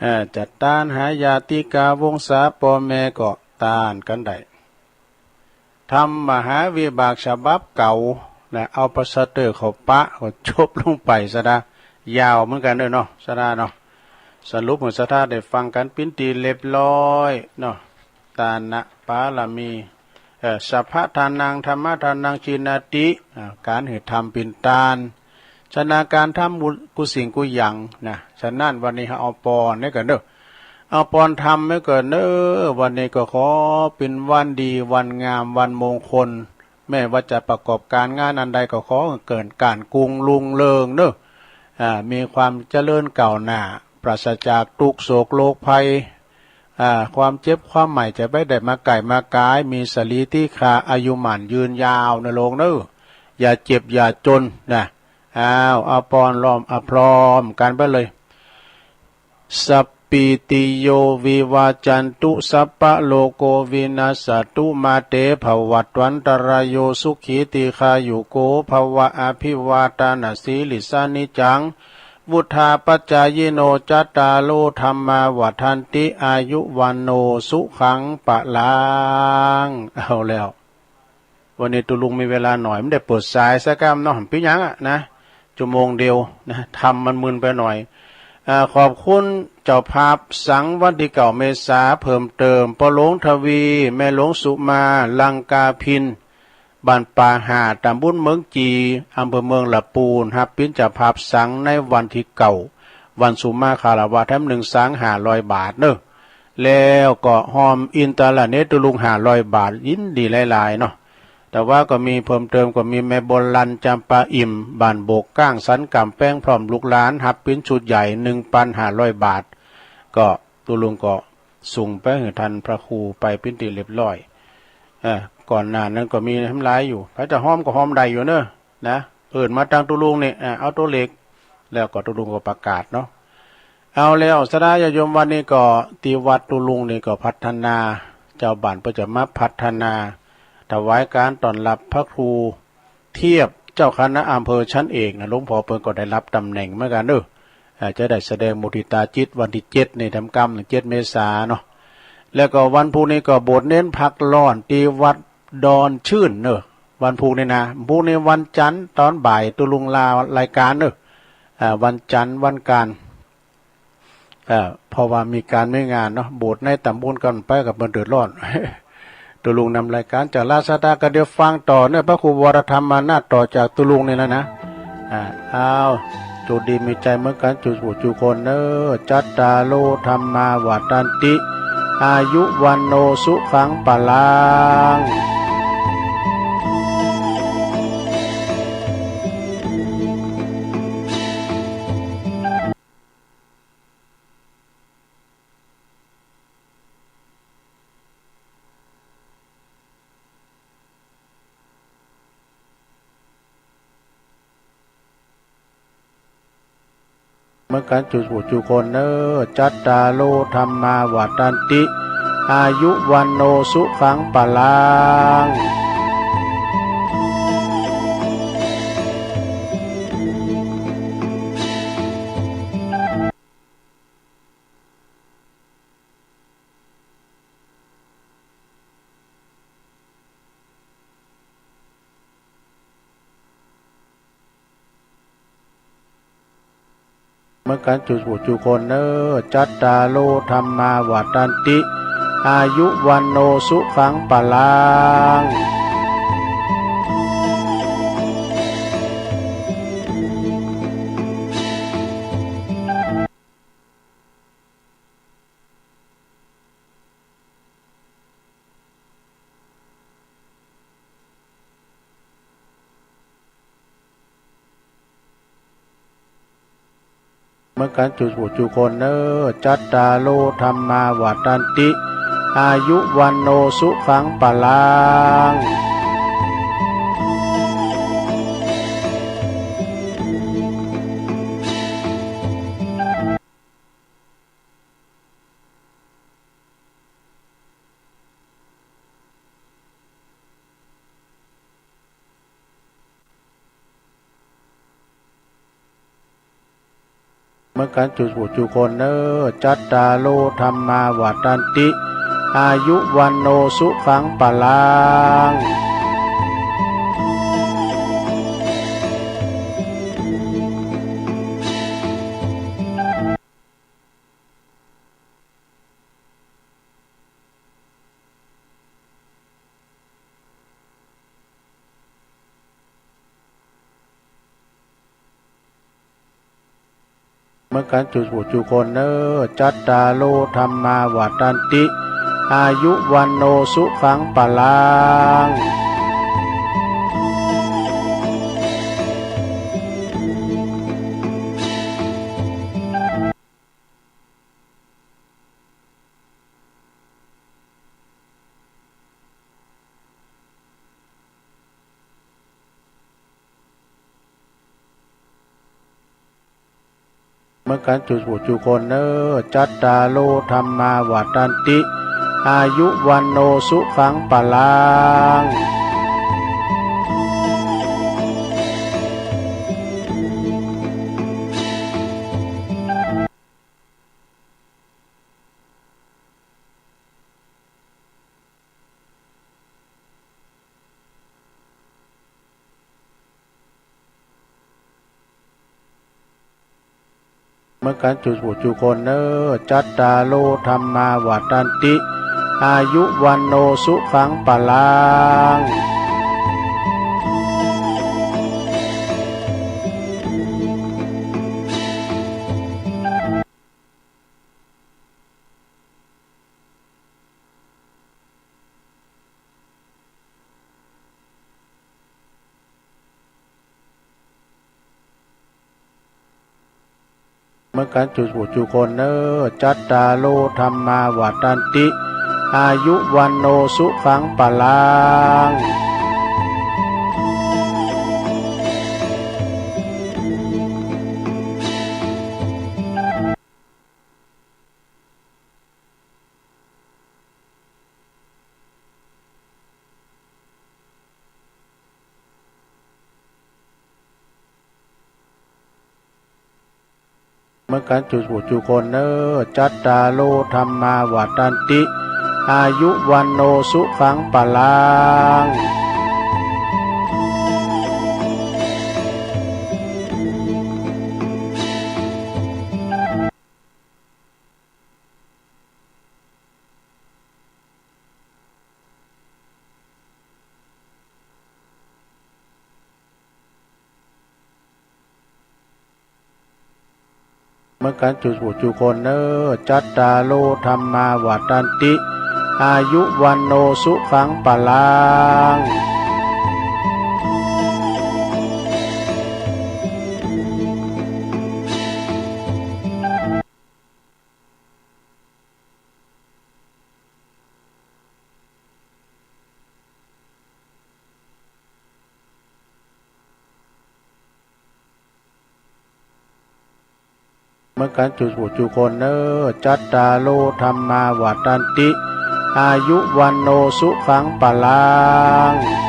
เอ่อ จัดตานหาญาติกา วงศาป้อแม่ก็ตานกั๋นได้ ทำมหาวิบากฉบับเก่านะ เอาปลาสเตอร์เข้าปะก็จบลงไปซะนะ ยาวเหมือนกั๋นเนาะ ศรัทธาเนาะ สรุปหื้อศรัทธาได้ฟังกั๋นเป๋นตี้เรียบร้อยเนาะ ตานะปารมี เอ่อ สัพพะทานัง ธัมมะทานัง จีนาติ อ่า ก๋านหื้อทำเป๋นตาน ฉะนั้นก๋านทำกู้สิ่งกู้อย่างนะ ฉะนั้นวันนี้เฮาเอาปอนนี่ก่อนเนาะ เอาปอนธรรมไว้ก่อนเนาะ วันนี้ก็ขอเป๋นวันดี วันงาม วันมงคล แม้ว่าจะประกอบก๋านงานอันใดก็ขอหื้อเกิดก๋านกุงรุ่งเรืองเนาะ อ่า มีความเจริญก้าวหน้า ปราศจากตุ๊กข์โศกโรคภัย อ่า ความเจ็บความไข้จะบ่ได้มาใก้มาก๋าย มีสะหลีตี้คา อายุหมั้นยืนยาวเนาะโลมเนาะ อย่าเจ็บอย่าจ๋นนะ อ้าว เอาปอนล้อม อ่ะ พร้อมกั๋นไปเลย สัพพีติโย วิวัจจันตุ สัพพะโรโค วินัสสะตุ มา เต ภะวัตวันตะราโย สุขี ทีฆายุโก ภะวะ อะภิวาตะนะสีลิสสะ นิจจัง วุฑฒาปะจายิโน จัตตาโร ธัมมา วัฑฒันติ อายุ วัณโณ สุขัง พะลัง เอาแล้ว วันนี้ตุ๊ลุงมีเวลาหน่อย บ่ได้เปิดสายสักกำเนาะ เป๋นหยังอะนะ ชั่วโมงเดียวนะ ธรรมมันมึนไปหน่อย อ่า ขอบคุณเจ้าภาพสังวันตี้เก้าเมษา เพิ่มเติม ป้อหลวงทวี แม่หลวงสุมา ลังกาพิณ บ้านป่าห่า ตำบลเมืองจี อำเภอเมืองละปูน ฮับเป๋นเจ้าภาพสังในวันตี้เก้า วันสุมาฆะละวะ แถมหนึ่งสังห้าร้อยบาทเนาะ แล้วก็ฮอมอินเทอร์เน็ตตุ๊ลุงห้าร้อยบาท ยินดีหลายๆ เนาะ แต่ว่าก็มีเพิ่มเติม ก็มีแม่บัวลัน จำปาอิ่ม บ้านโบกก้าง สันก๋ำแปง พร้อมลูกหลาน ฮับเป๋นชุดใหญ่ หนึ่งปันห้าร้อยบาท ก็ตุ๊ลุงก็ส่งไปหื้อต้านพระครูไปเป๋นตี้เรียบร้อย เอ่อ ก่อนหน้านั้นก็มีแถมหลายอยู่ ใผจะฮอมก็ฮอมได้อยู่เนาะ นะ เอิ้นมาตางตุ๊ลุงนี่ อ่า เอาตั๋วเลข แล้วก็ตุ๊ลุงก็ประกาศเนาะ เอาแล้ว ศรัทธาญาติโยม วันนี้ก็ตี้วัดตุ๊ลุงนี่ก็พัฒนา เจ้าบ้านเปิ้นจะมาพัฒนา ถวายก๋านต้อนรับพระครูเทียบ เจ้าคณะอำเภอชั้นเอกนะ หลวงพ่อเปิ้นก็ได้รับตำแหน่งเหมือนกั๋นเนาะ อ่า จะได้แสดงมุทิตาจิตวันตี้เจ็ดนี่ แถมกำ เจ็ดเมษาเนาะ แล้วก็วันพุธนี่ก็โบสถ์เณรพักร้อนตี้วัดดอนชื่นเนาะ วันพุธนี่นะ พุธนี่วันจันทร์ตอนบ่ายตุ๊ลุงลารายก๋านเนาะ อ่า วันจันทร์วันก๋าน เอ่อ เพราะว่ามีก๋านมีงานเนาะ โบสถ์ในตำบลกั๋นไปก็บ่เดือดร้อน ตุ๊ลุงนำรายก๋านจะลาศรัทธากั๋น เดี๋ยวฟังต่อเนาะ พระครูวรธรรมานาถต่อจากตุ๊ลุงนี่แล้วนะ อ่า เอา โจคดีมีชัยเหมือนกั๋น จุผู้จุคนเนาะ จัตตาโร ธัมมา วัฑฒันติ อายุ วัณโณ สุขัง พลัง เหมือนกั๋น จุผู้จุคนเนาะ จัตตาโร ธัมมา วัฑฒันติ อายุ วัณโณ สุขัง พลัง เหมือนกั๋น จุผู้จุคนเนาะ จัตตาโร ธัมมา วัฑฒันติ อายุ วัณโณ สุขัง พลัง เหมือนกั๋น จุผู้จุคนเนาะ จัตตาโร ธัมมา วัฑฒันติ อายุ วัณโณ สุขัง พลัง เหมือนกั๋น จุผู้จุคนเนาะ จัตตาโร ธัมมา วัฑฒันติ อายุ วัณโณ สุขัง พลังเหมือนกั๋น จุผู้จุคนเนาะ จัตตาโร ธัมมา วัฑฒันติ อายุ วัณโณ สุขัง พลังเหมือนกั๋น จุผู้จุคนเนาะ จัตตาโร ธัมมา วัฑฒันติ อายุ วัณโณ สุขัง พลัง มือกั๋นจุ๊จุคนเน่อ จัตตาโร ธัมมา วัฑฒันติ อายุ วัณโณ สุขัง พลัง มือกั๋นจุ๊จุคนเน่อ จัตตาโร ธัมมา วัฑฒันติ อายุ วัณโณ สุขัง พลังมือกั๋นจุ๊จุคนเน่อ จัตตาโร ธัมมา วัฑฒันติ อายุ วัณโณ สุขัง พลังมือกั๋นจุ๊จุคนเน่อ จัตตาโร ธัมมา วัฑฒันติ อายุ วัณโณ สุขัง พลังมือกั๋นจุ๊จุคนเน่อ จัตตาโร ธัมมา วัฑฒันติ อายุ วัณโณ สุขัง พลัง